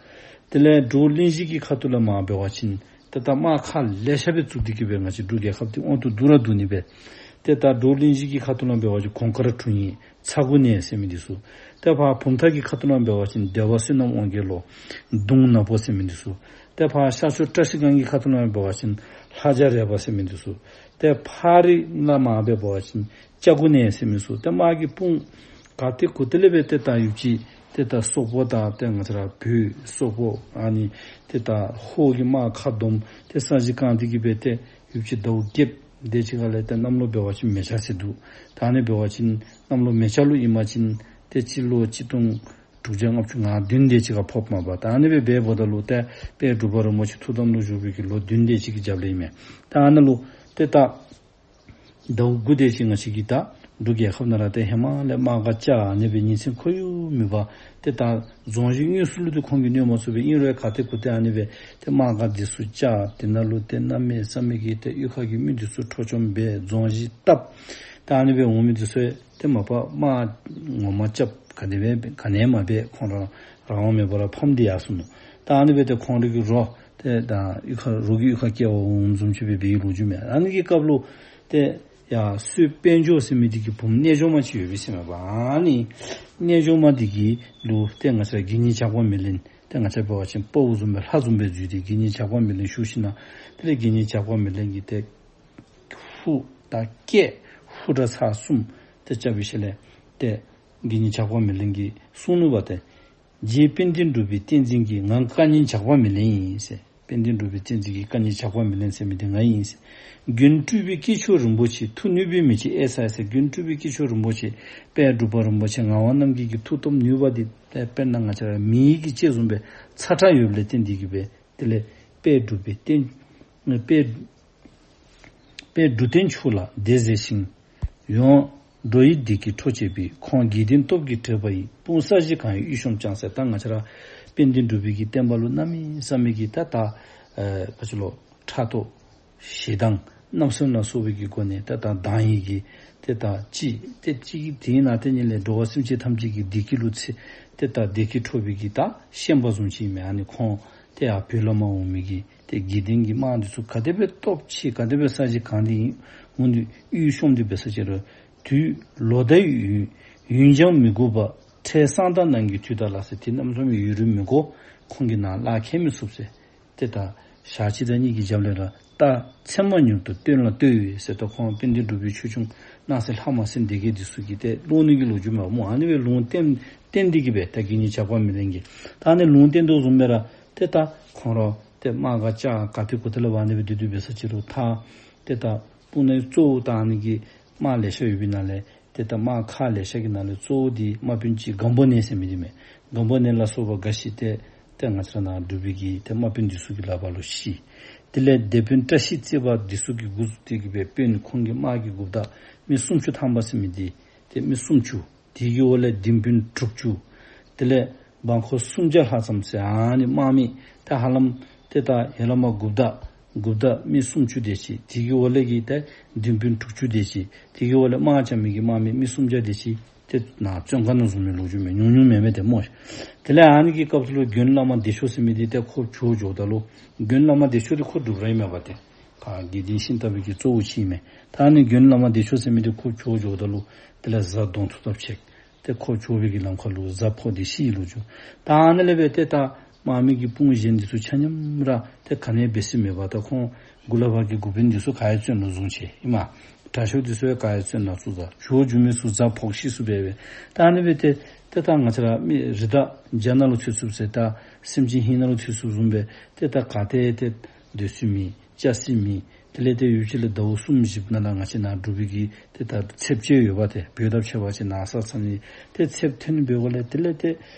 དེ་ལས་འབྲོག་གླིང་བཞི་གི་ཁ་ཐུག་ལས་མར་འབད་བ་ཅིན་ཏེ་ད་དམག་ཁ་ལེ་ཤ་སྦེ་བཙུགས་ཏེ་གི་སྦེ་ང་བཅས་འབྲུག་རྒྱལ་ཁབ་འདི་དབང་དུ་བསྡུ་ར་བསྡུ་ནི་སྦེ། ཏེ་ད་འབྲོག་གླིང་བཞི་གི་ཁ་ཐུག་ལས་འབད་བ་ཅིན་གོང་དཀར་དྲུང་ཡིག་ཚ་གུ་ནས་ཟེར་མི་འདི་ཚུ། ཏེ་ཕར་བུམ་ཐང་གི་ཁ་ཐུག་ལས་འབད་བ་ཅིན་སྡེ་པ་བསོད་ནམས་དབང་རྒྱལ་ལོ་གདུང་ནག་པོ་ཟེར་མི་འདི་ཚུ། ཏེ་ཕར་ཤར་ཕྱོགས་བཀྲ་ཤིས་སྒང་གི་ཁ་ཐུག་ལས་འབད་བ་ཅིན་ལྷ་རྒྱ་རས་པ་ཟེར་མི་འདི་ཚུ། ཏེ་ཕག་རི་ལས་མར་འབད་བ་ཅིན་ལྕགས་གུ་ནས་ཟེར་མི་ཚུ། ཏེ་དམག་གི་དཔུང་ག་ཏེ་གུ་ཏེ་ལས་སྦེ་ཏེ་ད་ཡུདཔ་ཅིག་ཏེ་ད་སོག་པོ་དང་ཏེ་ང་བཅས་ར་བོད་སོག་པོ་ཨ་ནི་ཏེ་ད་ཧོར་གྱི་དམག་ཁ་བསྡོམས་ཏེ་ས་གཞི་བཀང་སྟེ་གི་སྦེ་ཏེ་ཡུདཔ་ཅིག་ཟླཝ་བརྒྱད་དེ་ཅིག་ཁ་ལས་ཏེ་གནམ་ལོ་འབད་བ་ཅིན་མེ་བྱ་ཟེར་འདུག། ད་ཨ་ནི་འབད་བ་ཅིན་གནམ་ལོ་མེ་བྱ་ལུ་ཨིན་པ་ཅིན་ཏེ་སྤྱི་ལོ་གཅིག་སྟོང་དྲུག་བརྒྱ་ལྔ་བཅུ་ང་བདུན་དེ་ཅིག་ཁར་ཕོགཔ་མས་པ། ད་ཨ་ནི་སྦེ་འབདཝ་ད་ལུ་ཏེ་དཔལ་འབྲུག་པ་རིན་པོ་ཆེ་ཐུགས་དམ་ལུ་བཞུགས་པའི་གི་ལོ་བདུན་དེ་ཅིག་གི་རྒྱབ་ལས་ཨིན་མས། ད་ཨ་ནཱ་ལུ་ཏེ་ད་ཟླཝ་དགུ་དེ་ཅིག་ང་བཅས་ཀྱི་ད་འབྲུག་རྒྱལ་ཁབ་ནང་ར་ཏེ་ཧེ་མ་ལས་དམག་སྒར་བཅགས་ཨ་ནི་སྦེ་ཉིན་མཚན་ཁོར་ཡུག་མེད་པར་ཏེ་ད་རྫོང་གཞི་དངོས་སུ་ལུ་ཏེ་ཁོང་གིས་གནོད་མ་ཚུགས་པས། ཨིན་རུང་ག་ཏེ་གུ་ཏེ་ཨ་ནི་སྦེ་ཏེ་དམག་སྒར་འདི་ཚུ་བཅགས། དེ་ནང་ལུ་ཏེ་གནམ་མེད་ས་མེད་ཀྱི་ཏེ་གཡུས་ཁ་གི་མི་འདི་ཚུ་འཕྲོག་བཅོམ་འབད་རྫོང་གཞི་བཏབ། ད་ཨ་ནི་སྦེ་འོང་མི་འདི་ཚུ་ཏེ་མ་པ་དམག་ངོ་མ་རྐྱབ་ག་ནི་སྦེ་ག་ནི་མ་འབད་ཁོང་ར་རང་དབང་མེད་པར་ཕམ་སྟེ་ཡར་སོ་ནུག། ད་ཨ་ནི་སྦེ་ཏེ་ཁོང་རའི་གི་རོ་ ཏེ་ད་གཡུས་ཁར་རོགས་ཀྱི་གཡུས་ཁར་སྐྱེལ་བར་འོངམ་བཟུམ་ཅིག་སྦེ་འབད་བའི་ལོ་རྒྱུས་མས། ཨ་ནི་གི་སྐབས་ལུ་ཏེ་ཡར་སོས་དཔལ་འབྱོར་ཟེར་མི་འདི་གི་བུམོ་རྣལ་འབྱོར་མ་ཅིག་ཡོད་པས་ཟེར་མས་པ། ཨ་ནི་རྣལ་འབྱོར་མ་འདི་གི་ལུ་ཏེ་ང་བཅས་དགེ་བསྙེན་ཇག་པ་མེ་ལེན། ཏེ་ང་བཅས་འབད་བ་ཅིན་དཔའ་བོ་བཟུམ་སྦེ་ལྷ་བཟུམ་སྦེ་འཛུལ་ཏེ་དགེ་བསྙེན་ཇག་པ་མེ་ལེན་ཞུ་ཞིནམ་ལས། དེ་ལས་དགེ་བསྙེན་ཇག་པ་མེ་ལེན་གྱིས་ཏེ་ཧཱུྃ་དང་སྐད་ཧཱུྃ་སྒྲ་ཚར་གསུམ་ཏེ་རྐྱབ་པའི་ཤུལ་ལས་ཏེ་དགེ་བསྙེན་ཇག་པ་མེ་ལེན་གྱིས་གསུངས་ནུག་པ་ཏེ། རྗེ་དཔལ་ལྡན་འབྲུག་པའི་བསྟན་འཛིན་གྱི། ང་བཀའ་ཉན་ཇག་པ་མེ་ལེན་ཡིན་ཟེར། དཔལ་ལྡན་འབྲུག་པའི་བསྟན་འཛིན་གྱི་བཀའ་ཉན་ཇག་པ་མེ་ལེན་ཟེར་མི་འདི་ང་ཨིན་ཟེར། མགོན་སྤྲུལ་པའི་སྐྱེས་མཆོག་རིན་པོ་ཆེ། ཐུགས་ནུས་པའི་མེ་ལྕེ་ཨེ་ས་ཨེ་ས། མགོན་སྤྲུལ་པའི་སྐྱེས་མཆོག་རིན་པོ་ཆེ། དཔལ་འབྲུག་པ་རིན་པོ་ཆེ་ངག་དབང་རྣམ་རྒྱལ་གྱི་མཐུ་སྟོབས་ནུས་པ་འདི་དཔེར་ན་ང་བཅས་ར་མེ་གི་ལྕེ་བཟུམ་སྦེ་ཚ་དྲགས་ཡོདཔ་ལས་བརྟེན་ཏེ་གིས་སྦེ་དེ་ལས་དཔལ་འབྲུག་པའི་བསྟན་དཔལ་དཔལ་འབྲུག་བསྟན་ཕྱོགས་ལ་དེ་མཛད་ཅིང་། ཡོངས་འགྲོ་ཡི་བདེ་སྐྱིད་འཕྲོག་བྱེད་པའི། ཁོང་དགེ་ལྡན་སྟོབས་ཀྱིས་བྲེགས་པ་ཡི། དཔུང་ས་གཞི་གང་ཡོད་དབུས་གཤོམ་ཀྱང་ཟེར། ད་ང་བཅས་ར་དཔལ་ལྡན་འབྲུག་པའི་གི་བསྟན་པ་ལུ་གནམ་མེད་ས་མེད་ཀྱི་ད་ད་ཨེ་ཕར་ཕྱོགས་ལུ་ཕྲག་དོག་ཞེ་སྡང་རྣམ་གསུམ་ལ་སོགས་པའི་གི་སྒོ་ནས་ད་ད་སྡང་ཡི་གི་ཏེ་ད་ཅིག་ཏེ་ཅིག་གིས་དེའི་ནང་དེ་ཉིད་ལས་འགྲོ་བ་སེམས་ཅན་ཐམས་ཅད་ཀྱི་བདེ་སྐྱིད་ལུ་ཚེ་ཏེ་ད་བདེ་སྐྱིད་འཕྲོག་པའི་གི་ད་ཤན་པ་བཟུམ་ཅིག་མས། ཨ་ནི་ཁོང་ཏེ་ཡར་བོད་ལས་མར་འོང་མི་གི་ཏེ་དགེ་ལྡན་གྱི་དམག་འདི་ཚུ་ག་དེ་སྦེ་སྟོབས་ཆེ་ག་དེ་སྦེ་ས་གཞི་གང་སྟེ་ཨིན། འོང་དུས་དབུས་གཤོམ་སྟེ་འབད་ས་ཅིག་རུང་དུས་ལོ་ཟླའི་ཡུན་ཡུན་འགྱངས་མི་དགོས་པར། འཕྲལ་གསང་བདག་རྣམས་ཀྱི་དུས་དག་ལ་ཟེར། ཏེ་གནམ་མེད་ས་མེད་ཡུན་རིང་མི་དགོ། ཁོང་གིས་ནཱ་ལག་ཁྱེར་མི་ཚུགས་ཟེར། ཏེ་ད་ཞག་གཅིག་དང་གཉིས་ཀྱི་རྒྱབ་ལས་ར་རྟགས་མཚན་མ་མྱུར་དུ་སྟོན་ལ་ལྟོས་ཟེར། ད་ཁོང་དཔལ་ལྡན་འབྲུག་པའི་ཆོས་སྐྱོང་སྣང་སྲིད་ལྷ་མ་སྲིན་སྡེ་བརྒྱད་འདི་ཚུ་གིས་ཏེ་ཀློག་ནི་གི་ལོ་རྒྱུས་མས་སྨོ། ཨ་ནི་སྦེ་ལུང་བསྟན་བསྟན་ཏེ་གིས་སྦེ་ད་དགེ་བསྙེན་ཇག་པ་མེ་ལེན་གྱིས་ད་ཨ་ནི་ལུང་བསྟན་དོ་བཟུམ་སྦེ་ར་ཏེ་ད་ཁོང་ར་ཏེ་དམག་ག་ཅ་ག་ཏེ་གོ་ཏེ་ལས་འབད་ཨ་ནི་སྦེ་སྡོད་སྡོད་འབད་ས་ཅིག་རུང་ད་ཏེ་ད་དཔུང་ནང་གཙོ་བོ་ད་ཨ་ནི་གི་དམག་ལེ་ཤ་ཡོད་པའི་ནང་ལས་ཏེ་ད་དམག་ཁག་ལེ་ཤ་གི་ནང་ལས་གཙོ་བོ་འདི་དམག་དཔོན་ཅིག་སྒམ་པོ་ནས་ཟེར་མི་འདི་མས། སྒམ་པོ་ནས་ལ་སོགས་པ་འགའ་ཞིག་ཏེ་ཏེ་ང་བཅས་ར་ནཱ་འབྲུག་པའི་གི་ཏེ་དམག་དཔོན་འདི་ཚུ་གི་ལག་པ་ལུ་ཤི། དེ་ལས་སྡེ་དཔོན་བཀྲ་ཤིས་རྩེ་པ་འདི་ཚུ་གིས་འགོ་བཙུགས་ཏེ་གིས་སྦེ་དཔོན་ཁོང་གི་དམག་གི་འགོ་བདག་མི་སུམ་ཅུ་ཐམ་པ་ཟེར་མི་འདི་ཏེ་མི་སུམ་ཅུ། དེ་གི་འོག་ལས་ལྡིང་དཔོན་དྲུག་ཅུ། དེ་ལས་འབངས་འཁོར་སུམ་བརྒྱ་ལྷག་ཙམ་ཟེར་ཨ་ནི་དམག་མི་ཏེ་ཧ་ལམ་ཏེ་ད་ཧེ་ལམ་འགོ་བདག་འགོ་བདག་མི་སུམ་ཅུ་དེ་ཅིག། དེ་གི་འོག་ལས་ཀྱི་ཏེ་ལྡིང་དཔོན་དྲུག་ཅུ་དེ་ཅིག། དེ་གི་འོག་ལས་དམག་རྐྱབ་མི་གི་དམག་མི་མི་སུམ་བརྒྱ་དེ་ཅིག། ཏེ་ནཱ་བཙོན་ཁང་ནང་བཟུང་མི་ལོ་རྒྱུས་མས། ཉུང་ཉུང་མེན་མས་ཏེ་སྨོ། དེ་ལས་ཨ་ནི་གི་སྐབས་སུ་ལུ་དགོན་བླ་མ་བདེ་མཆོག་ཟེར་མི་འདི་ཏེ་ཁོ་བྱོག་འགྱོཝ་ད་ལུ་དགོན་བླ་མ་བདེ་མཆོག་འདི་ཁོ་འབྲུག་ར་ཨིན་མས་པ་ཏེ། ཕར་དགེ་ལྡན་ཤིང་རྟ་པའི་གི་གཙོ་བོ་ཅིག་ཨིན་མས། ད་ཨ་ནི་དགོན་བླ་མ་བདེ་མཆོག་ཟེར་མི་འདི་ཁོ་བྱོག་འགྱོཝ་ད་ལུ་དེ་ལས་གཟའ་གདོང་ཐུག་ཐབས་ཆེ། ཏེ་ཁོ་བྱོག་པའི་གི་ལམ་ཁ་ལུ་གཟའ་ཕོག་སྟེ་ཤི་ཡི་ལོ་རྒྱུས། ད་ཨ་ནི་ལས་འབད་ཏེ་ད་དམག་མི་གི་དཔུང་གཞན་འདི་ཚུ་ཆ་མཉམ་ར་ཏེ་ག་ནི་འབད་ས་མེད་པར་ད་ཁོང་འགོ་ལས་ཕར་གྱི་འགོ་དཔོན་འདི་ཚུ་ག་ར་བཙོན་ལུ་བཟུང་ཅི་ཨིན་མས། དྲག་ཤོས་འདི་ཚུ་ཡང་ག་ར་བཙོན་ལུ་བཙུགས་ད་བྱོག་འགྱོ་མི་ཚུ་གཟའ་ཕོག་ཤི་སོང་སྦེ་སྦེ། ད་ཨ་ནི་སྦེ་ཏེ་ཏེ་ད་ང་བཅས་ར་མི་རི་དྭགས་བྱ་ནང་ལུ་ཚུད་སོངམ་ཟེར་ད་སེམས་ཅན་ཧིང་ནང་ལུ་ཚུད་སོངམ་བཟུམ་སྦེ་ཏེ་ད་ག་ཏེ་ཏེ་སྡོད་ས་མེད། བཅའ་སའི་མེད། དེ་ལས་ཏེ་ཡུལ་ཅིག་ལས་ཟླཝ་གསུམ་བཞི་ནང་ལས་ང་བཅས་ནཱ་འབྲུག་པའི་གི་ཏེ་ད་ཚདཔ་ཅིག་ཡོདཔ་ཏེ་བོད་དང་ཕྱད་པ་ཅིན་ནཱ་ས་ཚ་ནི་ཏེ་ཚདཔ་ཐོན་འབདཝ་ལས་དེ་ལས་ཏེ་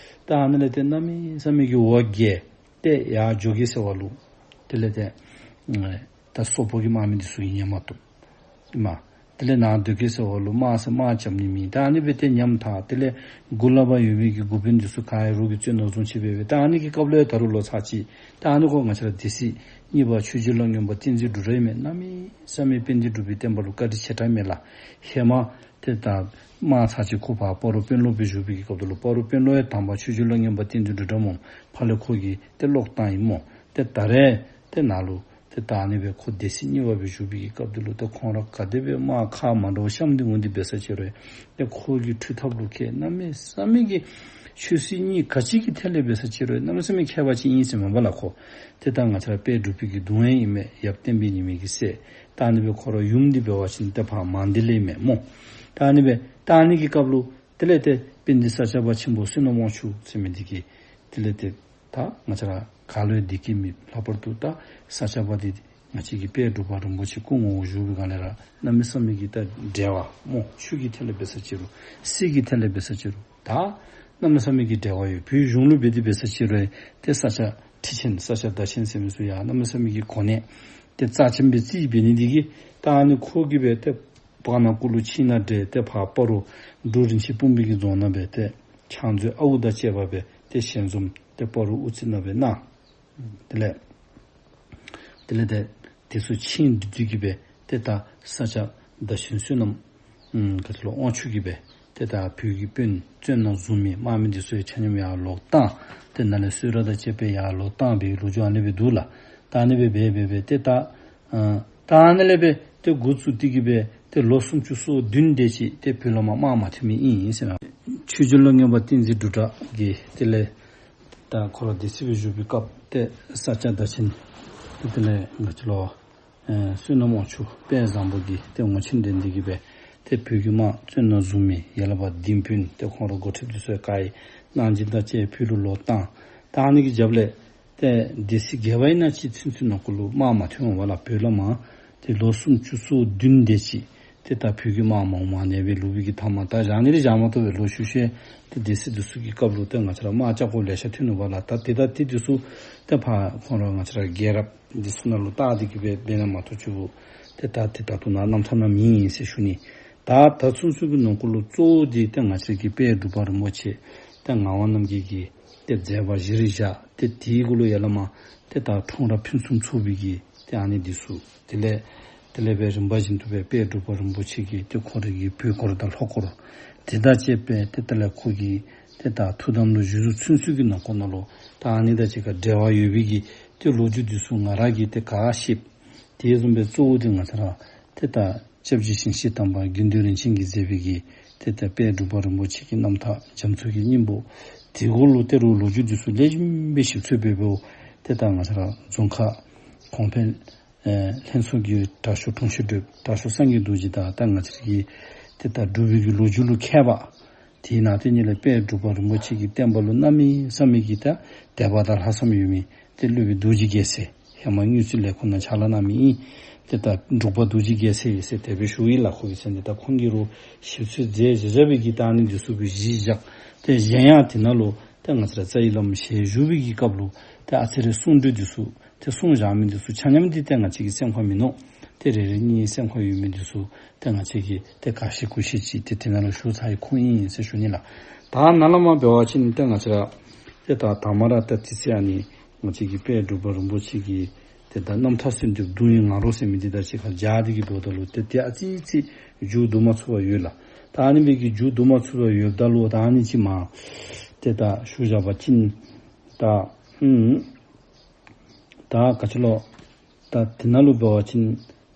ད་ཨ་ནི་ལས་ཏེ་གནམ་མེད་ས་མེད་ཀྱི་འོ་བརྒྱལ་ཏེ་ཡར་འགྱོ་གེ་ཟེར་བ་ལུ་དེ་ལས་ཏེ་ད་སོག་པོ་གི་དམག་མི་འདི་ཚུ་གིས་ཉན་མ་བཏུབ་ཨིན་མས། དེ་ལས་ནཱ་སྡོད་གེ་ཟེར་བ་ལུ་དམག་ཟེར་དམག་རྐྱབ་ནི་མེད། ད་ཨ་ནི་སྦེ་ཏེ་ཉམ་ཐག། དེ་ལས་འགོ་ལས་ཕར་ཡོད་མི་གི་འགོ་དཔོན་འདི་ཚུ་ག་ར་རོགས་ཀྱིས་བཙོན་ནང་བཟུང་ཅི་སྦེ་སྦེ། ད་ཨ་ནི་གི་སྐབས་ལུ་ཡང་ད་རུང་ལོ་ཚར་གཅིག། ད་ཨ་ནི་ཁོ་ང་བཅས་ར་སྡེ་སྲིད་གཉིས་པ་ཆོས་རྗེ་ལ་སྔོན་པ་བསྟན་འཛིན་འབྲུག་སྒྲ་ཨིན་མས། གནམ་མེད་ས་མེད་དཔལ་ལྡན་འབྲུག་པའི་བསྟན་པ་ལུ་བཀའ་དྲིན་ཆེ་དྲགས་མས་ལགས། ཧེ་མ་ཏེ་ད་དམག་ཚར་གཅིག་ཁོ་ཕར་སྤ་རོ་དཔོན་སློབ་སྦེ་བཞུགས་པའི་གི་སྐབས་དེ་ལུ་སྤ་རོ་དཔོན་སློབ་ཡང་དང་པ་ཆོས་རྗེ་ལ་སྔོན་པ་བསྟན་འཛིན་འབྲུག་སྒྲ་སྨོ། ཕར་ལས་ཁོ་གིས་ཏེ་ལོག་བཏང་ཡི་སྨོ། ཏེ་ད་རེས་ཏེ་ནཱ་ལུ་ཏེ་ད་ཨ་ནི་སྦེ་ཁོ་སྡེ་སྲིད་གཉིས་པ་སྦེ་བཞུགས་པའི་གི་སྐབས་དེ་ལུ་ཏེ་ཁོང་ར་ག་དེ་སྦེ་དམག་ཁག་མ་འདྲཝ་བཤམས་ཏེ་འོང་སྟེ་འབད་ས་ཅིག་རུང་ཏེ་ཁོ་གི་འཕྲུལ་ཐབས་ལུ་མཁས། གནམ་མེད་ས་མེད་ཀྱི་ཆོས་སྲིད་གཉིས་ག་ཅི་གི་ཐད་ལས་འབད་ས་ཅིག་རུང་གནམ་མེད་ས་མེད་མཁས་པ་ཅིག་ཨིན་ཟེར་མས་པ་ལགས་ཁོ། ཏེ་ད་ང་བཅས་ར་དཔལ་འབྲུག་པའི་གི་གདུང་བས་ཨིན་མས། ཡབ་བསྟན་པའི་ཉི་མའི་གི་སྲས། ད་ཨ་ནི་སྦེ་ཁོ་ར་ཡུམ་འདི་འབད་བ་ཅིན་ཏེ་ཕར་མང་སྡེ་ལས་ཨིན་མས་སྨོ། ད་ཨ་ནི་སྦེ་ད་ཨ་ནི་གི་སྐབས་ལུ་དེ་ལས་ཏེ་དཔལ་ལྡན་ས་སྐྱ་པ་ཆེན་པོ་བསོད་ནམས་དབང་ཕྱུག་ཟེར་མི་འདི་གིས་དེ་ལས་ཏེ་ད་ང་བཅས་ར་ག་ལུ་ཡང་བདེ་སྐྱིད་མེད། ལྷག་པར་དུ་ད་ས་སྐྱ་པ་འདི་ང་བཅས་ཀྱི་དཔལ་འབྲུག་པ་རིན་པོ་ཆེ་སྐུ་ངོ་བོ་བཞུགས་པའི་སྒང་ལས་ར་གནམ་མེད་ས་མེད་ཀྱི་ད་འབྲེལ་བ་སྨོ། ཆོས་ཀྱི་ཐད་ལས་འབད་ས་ཅིག་རུང་སྲིད་ཀྱི་ཐད་ལས་འབད་ས་ཅིག་རུང་ད་གནམ་མེད་ས་མེད་ཀྱི་འབྲེལ་བ་ཡོད། བོད་གཞུང་ལུ་འབད་དེ་འབད་ས་ཅིག་རུང་ཏེ་ས་སྐྱ་ཁྲི་ཆེན་ས་སྐྱ་བདག་ཆེན་ཟེར་མི་ཚུ་ཡང་གནམ་མེད་ས་མེད་ཀྱི་གོ་གནས་ཏེ་རྩ་ཆེན་སྦེ་བརྩི་བའི་ནི་འདི་གིས་ད་ཨ་ནི་ཁོ་གིས་སྦེ་ཏེ་བར་ན་སྐུ་ལུ་ཕྱིན་ན་འདྲ། ཏེ་ཕར་སྤ་རོ་འབྲུག་རིན་ཆེན་སྤུངས་པའི་གི་རྫོང་ནང་སྦེ་ཏེ་ཕྱག་མཛོད་ཨའུ་དང་བཅས་པ་སྦེ་ཏེ་ཞལ་འཛོམས་ཏེ་སྤ་རོ་དབུ་རྩེ་ནང་སྦེ་གནང་། དེ་ལས་དེ་ལས་ཏེ་དེ་ཚུ་ཆིངས་འདི་འདི་གིས་སྦེ་ཏེ་ད་ས་སྐྱ་བདག་ཆེན་བསོད་ནམས་ཨམ་ག་ཅི་ལོ་དབང་ཕྱུག་གིས་སྦེ་ ཏེ་ད་བོད་ཀྱི་དཔོན་བཙོན་ནང་བཟུང་མི་དམག་མི་འདི་ཚུ་ཡང་ཆ་མཉམ་ཡར་ལོག་བཏང་། ཏེ་ནཱ་ལས་གསོལ་རས་དང་བཅས་པ་ཡར་ལོག་བཏང་བའི་ལོ་རྒྱུས་ཨ་ནི་སྦེ་འདུག་ལགས། ད་ཨ་ནི་སྦེ་འབད་འབད་འབད་ཏེ་ད་ཨ་ད་ཨ་ནི་ལས་སྦེ་ཏེ་འགོ་བཙུགས་ཏེ་གི་སྦེ་ཏེ་ལོ་སུམ་ཅུ་སོ་བདུན་དེ་ཅིག་ཏེ་བོད་ལས་མར་དམག་མ་ཐོན་མི་ཨིན་ཟེར་ན། ཆོས་རྒྱལ་ལོ་རྔོན་པ་བསྟན་འཛིན་འབྲུག་གྲགས་ཀྱིས་དེ་ལས་ད་ཁོ་ར་སྡེ་སྲིད་སྦེ་བཞུགས་པའི་སྐབས་ཏེ་ས་སྐྱ་བདག་ཆེན་དེ་ལས་ང་བཅས་ལུ་ཨེ་བསོད་ནམས་དབང་ཕྱུག་དཔལ་བཟང་པོ་གིས་ཏེ་ངོ་ཆེན་འདྲེན་ཏེ་གི་སྦེ་ཏེ་བོད་ཀྱི་དམག་བཙོན་ནང་བཟུང་མི་ཡར་ལས་ཕར་ལྡིང་དཔོན་ཏེ་ཁོང་ར་འགོ་ཁྲིདཔ་འདི་ཚུ་ཡང་བཀའ་ཡིག་གནང་སྦྱིན་དང་བཅས་བོད་ལུ་ལོག་བཏང་། ད་ཨ་ནི་གི་རྒྱབ་ལས་ཏེ་སྡེ་སྲིད་བརྒྱད་པ་ཨིན་ན་ཅིག་ཚུན་ཚོད་ནང་འཁོད་ལུ་དམག་མ་ཐོན་པར་ལགས། བོད་ལས་མར་ཏེ་ལོ་སུམ་ཅུ་སོ་བདུན་དེ་ཅིག་ཏེ་ད་བོད་ཀྱི་དམག་མ་འོང་མ་ནེ་སྦེ་ལུས་པའི་གི་མཐའ་མར་ད་བཞག་ནི་ར་བཞག་མ་བཏུབ་པས། ལོག་ཤུལ་ཤུལ་ཏེ་སྡེ་སྲིད་འདི་ཚུ་གི་སྐབས་ལུ་ཏེ་ང་བཅས་ར་དམག་རྐྱབ་དགོཔ་ལེ་ཤ་ཐོན་ནུག་པ་ལགས། ད་ཏེ་ད་ཏེ་འདི་ཚུ་ཏེ་ཕར་ཁོང་ར་ང་བཅས་ར་རྒྱལ་རབས་འདི་ཚུ་ནང་ལུ་བལྟ་སྟེ་གི་སྦེ་འབད་ན་མ་གཏོགས་ཅིག་པོ་ཏེ་ད་ཏེ་ད་ལྟོ་ནཱ་རྣམ་ཐར་ནང་མེད་ཟེར་ཞུ་ནི། ད་ད་ཚུན་ཚོད་ཀྱི་ནང་འཁོད་ལུ་གཙོ་བོ་འདི་ཏེ་ང་བཅས་ཀྱི་དཔལ་འབྲུག་པ་རིན་པོ་ཆེ་ཏེ་ངག་དབང་རྣམ་རྒྱལ་གྱི་ཏེ་མཛད་པ་གཞིར་བཞག་ཏེ་དེའི་གུ་ལུ་ཡར་ལས་མར་ཏེ་ད་འཁྲུངས་རབས་ཕུན་སུམ་ཚོགས་པའི་གི་ཏེ་ཨ་ནི་འདི་ཚུ། དེ་ལས་དེ་ལས་སྦེ་རིམ་པ་བཞིན་དུ་སྦེ་དཔལ་འབྲུག་པ་རིན་པོ་ཆེ་གི་ཏེ་ཁོ་རའི་གི་བོད་སྐོར་དང་ལྷོ་སྐོར་དེ་དང་བཅས་པའི་ཏེ་དེ་ལས་ཁོ་གི་ཏེ་ད་ཐུགས་དམ་ལུ་བཞུགས་ཚུན་ཚོད་ཀྱི་ནང་འཁོད་ནང་ལུ་ད་ཨ་ནི་དང་གཅིག་ཁར་འབྲེལ་བ་ཡོད་པའི་གི་ཏེ་ལོ་རྒྱུས་འདི་ཚུ་ང་ར་གིས་ཏེ་ག་ཤེསཔ། དེ་བཟུམ་སྦེ་གཙོ་བོ་འདི་ང་བཅས་ར་ཏེ་ད་སྐྱབས་རྗེ་ཞིང་གཤེགས་དམ་པ་དགེ་འདུན་རིན་ཆེན་གྱིས་མཛད་པའི་གི་ཏེ་ད་དཔལ་འབྲུག་པ་རིན་པོ་ཆེ་གི་རྣམ་ཐར་རྒྱ་མཚོ་གི་སྙིང་པོ་དེ་གུ་ལུ་ཏེ་རུང་ལོ་རྒྱུས་འདི་ཚུ་ལེགས་ཤོམ་སྦེ་ཞིབ་འཚོལ་འབད་འབདཝ་ཏེ་ད་ང་བཅས་ར་རྫོང་ཁ་གོང་འཕེལ་ཨེ་ལྷན་ཚོགས་ཀྱི་དྲག་ཤོས་དྲུང་ཆེན་དྲག་ཤོས་སངས་རྒྱས་རྡོ་རྗེ་དང་ད་ང་བཅས་ཀྱི་ཏེ་ད་འབྲུག་པའི་གི་ལོ་རྒྱུས་ལུ་མཁས་པ། དེ་ནང་ཏེ་ཉིད་ལས་དཔལ་འབྲུག་པ་རིན་པོ་ཆེ་གི་བསྟན་པ་ལུ་གནམ་མེད་ས་མེད་ཀྱི་ད་དད་པ་དང་ལྷག་བསམ་ཡོད་མི་ཏེ་སློབ་དཔོན་རྡོ་རྗེ་རྒྱལ་མཚན་ཧེ་མ་དངུལ་རྩིས་ལས་ཁུངས་ནང་ཕྱག་ལཱ་གནང་མི་ཨིན། ཏེ་ད་འབྲུག་པ་རྡོ་རྗེ་རྒྱལ་མཚན་ཟེར་དེ་སྦེ་ཞུཝ་ཨིན་ལགས། ཁོ་གི་མཚན་འདི་ད་ཁོང་གིས་རུང་ཞིབ་འཚོལ་མཛད་བཞག་བཞག་པའི་གི་ད་ཨ་ནི་འདི་ཚུ་གི་གཞི་བཞག། ཏེ་གཞན་ཡང་དེ་ནང་ལུ་ཏེ་ང་བཅས་ར་རྩ་བའི་བླ་མ་ཞལ་བཞུགས་པའི་གི་སྐབས་ལུ་ཏེ་ཨ་ཙི་རེ་གསུང་སྒྲོས་འདི་ཚུ་ཏེ་གསུངས་བཞག་མི་འདི་ཚུ་ཆ་མཉམ་འདི་ཏེ་ང་བཅས་ཀྱི་སེམས་ཁར་མིན་ནུག། ཏེ་རེ་རེ་གཉིས་སེམས་ཁར་ཡོད་མི་འདི་ཚུ་ཏེ་ང་བཅས་ཀྱིས་ཏེ་ག་ཤེས་གུ་ཤེས་ཅིག་ཏེ་དེ་ནང་ལུ་ཞུ་ཚར་ཡི་ཁུངས་ཨིན་ཟེར་ཞུ་ནི་ལགས། ད་ནཱ་ལས་མར་འབད་བ་ཅིན་ཏེ་ང་བཅས་ར་ཏེ་ད་ད་མ་ར་ད་ཏེ་ཚེ་ཨ་ནི་ང་བཅས་ཀྱི་དཔལ་འབྲུག་པ་རིན་པོ་ཆེ་གི་ཏེ་ད་རྣམ་ཐར་གསོལ་འདེབས་གདུང་བའི་ང་རོ་ཟེར་མི་འདི་དང་གཅིག་ཁར་སྦྱར་ཏེ་གི་འབདཝ་ད་ལུ་ཏེ་ཏེ་ཨ་ཙི་ཅིག་མཇུག་བསྡུ་མ་ཚུགས་པར་ཡོད་ལགས། ད་ཨ་ནི་སྦེ་གི་མཇུག་བསྡུ་མ་ཚུགས་པར་ཡོདཔ་ད་ལུ་ད་ཨ་ནི་ཅིག་མར་ཏེ་ད་ཞུ་བཞག་པ་ཅིན་ད་ཨུམ་ད་ག་ཅི་ལོ། ད་དེ་ནང་ལུ་འབད་བ་ཅིན་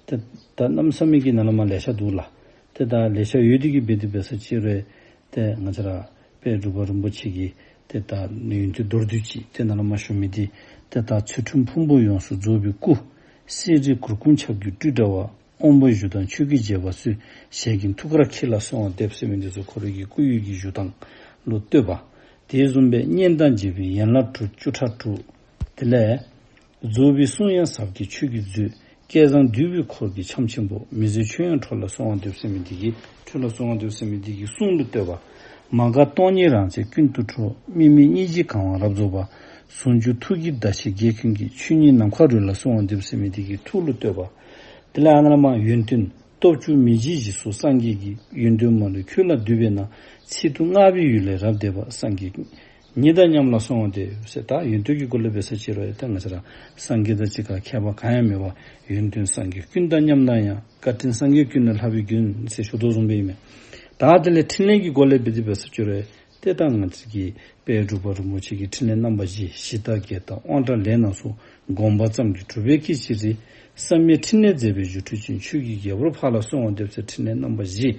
ཏེ་ད་གནམ་མེད་ས་མེད་ཀྱི་ནཱ་ལས་མར་ལེ་ཤ་འདུག་ལགས། ཏེ་ད་ལེ་ཤ་ཡོད་དེ་གི་འབད་དེ་འབད་ས་ཅིག་རུང་ཏེ་ང་བཅས་ར་དཔལ་འབྲུག་པ་རིན་པོ་ཆེ་གི་ཏེ་ད་ཡོན་ཏན་མདོར་བསྡུས་ཅིག་ཏེ་ནཱ་ལས་མར་ཞུ་མི་འདི་ཏེ་ད་ཚུལ་ཁྲིམས་ཕུང་པོ་ཡོངས་སུ་རྫོགས་པའི་སྐུ། གསེར་རི་གུར་གུམ་ཆབ་ཀྱི་སྤྲུལ་འདྲ་བ། དབང་པོ་གཞུ་དང་ཆོས་ཀྱི་རྒྱས་པ་སྩོལ། ཞལ་གྱི་ཐུགས་ཀར་འཁྱིལ་ལ་གསོལ་བ་འདེབས་ཟེར་མི་འདི་ཚུ་ཁོ་རའི་གི་སྐུ་ཡི་གི་བཞུགས་སྟངས་ལུ་བསྟོད་པ། དེ་བཟུམ་སྦེ་སྙན་དང་འཇེབས་པའི་ཡན་ལག་དྲུག་བཅུ་ཕྲག་དྲུག། དེ་ལས་རྫོགས་པའི་གསུང་ཡང་ཟབ་རྒྱས་ཆོས་ཀྱི་མཛོད། སྐལ་བཟང་འདུས་པའི་འཁོར་གྱི་འཆམ་ཆེན་པོ། མི་ཟད་ཆོས་དབྱིངས་ཁྲོད་ལ་གསོལ་བ་འདེབས་ཟེར་མི་འདི་གི་ཁྲོད་ལ་གསོལ་བ་འདེབས་ཟེར་མི་འདི་གི་གསུང་ལུ་བསྟོད་པ། མ་འགགས་སྟོང་ཉིད་རང་རྩལ་ཀུན་ཏུ་འཕྲོ། དམིགས་མེད་སྙིང་རྗེའི་གང་བ་རབ་རྫོགས་པ། ཟུང་འཇུག་ཐུགས་ཀྱི་ཟླ་ཕྱེད་རྒྱས་ཀུན་གྱི། ཆོས་ཉིད་ནམ་མཁའ་རོལ་ལ་གསོལ་བ་འདེབས་ཟེར་མི་འདི་གི་ཐུགས་ལུ་བསྟོད་པ། དེ་ལས་ཨ་ནཱ་ལས་མར་ཡོན་ཏན་སྟོབས་བཅུ་མི་འཇིགས་བཞི་སོགས་སངས་རྒྱས་ཀྱི། ཡོན་ཏན་མ་ལུས་ཁྱོད་ལ་འདུས་པས་ན། ཚིག་ཏུ་བསྔགས་པའི་ཡུལ་ལས་རབ་འདས་པ། སངས་རྒྱས་ཉིད་དང་མཉམ་ལ་གསོལ་བ་འདེབས་ཟེར། ད་ཡོན་ཏན་གྱི་སྒོ་ལས་འབད་ས་ཅིག་རུང་ཡང་ཏེ་ང་བཅས་ར་སངས་རྒྱས་དང་གཅིག་ཁར་ཁྱད་པར་གང་ཡང་མེད་པ། ཡོན་ཏན་སངས་རྒྱས་ཀུན་དང་མཉམ་ན་ཡང་། བཀའ་དྲིན་སངས་རྒྱས་ཀུན་ལས་ལྷག་པའི་མགོན་ཟེར་ཞུ་དོ་བཟུམ་སྦེ་ཨིན་མས། ད་དེ་ལས་ཕྲིན་ལས་ཀྱི་སྒོ་ལས་འབད་དེ་འབད་ས་ཅིག་རུང་ཡང་ཏེ་ད་ང་བཅས་ཀྱི་དཔལ་འབྲུག་པ་རིན་པོ་ཆེ་གི་ཕྲིན་ལས་རྣམ་པ་བཞི། གཞི་བདག་བརྒྱད་དང་དབང་དྲག་ལས་སྣ་ཚོགས། བསྒོམ་པ་ཙམ་གྱིས་གྲུབ་པའི་སྐད་ཅིག་རེ། བསམ་ཡས་ཕྲིན་ལས་མཛད་པའི་སྒྱུ་འཕྲུལ་ཅན། ཆོས་ཀྱི་རྒྱལ་པོར་འཕགས་ལ་གསོལ་བ་འདེབས་ཟེར་ཕྲིན་ལས་རྣམ་པ་བཞི།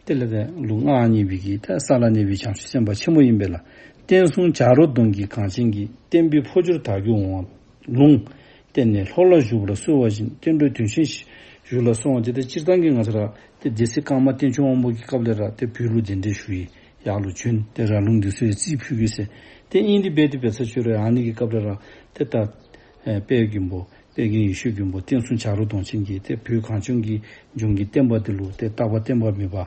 དེ་ལས་ཏེ་ལུང་ལྔ་བརྙེས་པའི་གི་ཏེ་ས་ལ་གནས་པའི་བྱང་ཆུབ་སེམས་དཔའ་ཆེན་པོ་ཨིན་པས་ལགས། བསྟན་སྲུང་བྱ་རོག་གདོང་གི་གངས་ཅན་གྱི། བསྟན་པའི་འཕོ་འགྱུར་དར་རྒྱས་འོང་བ་ལུང་བསྟན་ནས། ལྷོ་ལ་བཞུགས་པར་གསོལ་བ་བཞིན། བསྟན་འགྲོའི་དོན་ཆེན་ཞུ་ལ་གསོལ་བ་འདེབས། ཏེ་སྤྱིར་བཏང་གི་ང་བཅས་ར་ཏེ་སྡེ་སྲིད་ཀརྨ་བསྟན་སྐྱོང་དབང་པོ་གི་སྐབས་ལས་ར་ཏེ་བོད་ལུ་གདན་འདྲེན་ཞུ་ཡི། ཡར་ལུ་བྱོན། ཏེ་ར་ལུང་འདི་ཚུ་ཡང་རྩིས་ཕུལ་དགོ་ཟེར། ཏེ་ཨིན་དེ་འབད་དེ་འབད་ས་ཅིག་རུང་ཡང་ཨ་ནི་གི་སྐབས་ལས་ར་ཏེ་ད་ཨེ་དཔལ་མགོན་པོ་དཔལ་ལྡན་ཡེ་ཤེས་མགོན་པོ་བསྟན་སྲུང་བྱ་རོག་གདོང་ཅན་གྱིས་ཏེ་བོད་གངས་ལྗོངས་ཀྱི་ལྗོངས་ཀྱི་བསྟན་པ་འདི་ལུ་ཏེ་རྟག་པ་བརྟན་པ་མེད་པ་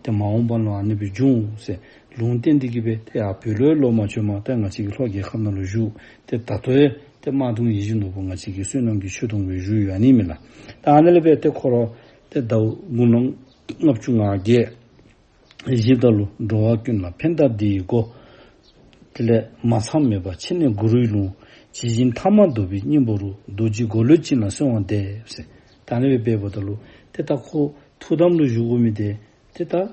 ཏེ་མ་འོངས་པ་ལུ་ཨ་ནི་སྦེ་འབྱུང་ཟེར་ལུང་བསྟན་ཏེ་གི་སྦེ་ཏེ་ཡར་བོད་ལུ་ལོག་མ་བྱོནམ་ཏེ་ང་བཅས་ཀྱི་ལྷོ་རྒྱལ་ཁབ་ནང་ལུ་བཞུགས། ཏེ་ད་ལྟོ་ཡང་ཏེ་དམར་གདུང་ཡིད་བཞིན་ནོར་བུ་ང་བཅས་ཀྱི་བསོད་ནམས་ཀྱི་མཆོད་སྡོང་སྦེ་བཞུགས་ཡོད་ཨ་ནི་མས་ལགས། ད་ཨ་ནི་ལས་འབད་ཏེ་ཁོ་ར་ཏེ་ཟླཝ་དགུང་ལོ་ལྔ་བཅུ་ང་བརྒྱད། གཞི་བདག་ལུ་འགྲོ་བ་ཀུན་ལ་ཕན་བཏགས་བདེ་བའི་སྒོ། དེ་ལས་མ་ཚང་མེད་པ་ཕྱེ་ནས་གུ་རུའི་ལུང་། ཇི་བཞིན་ཐ་མར་བརྡོལ་བའི་སྙིང་པོ་རུ། རྡོ་རྗེ་གོ་ལོད་ཅན་ལ་གསོལ་བ་འདེབས་ཟེར། ད་ཨ་ནི་སྦེ་འབདཝ་ད་ལུ་ཏེ་ད་ཁོ་ཐུགས་དམ་ལུ་བཞུགས་དགོ་མི་འདི་ཏེ་ད་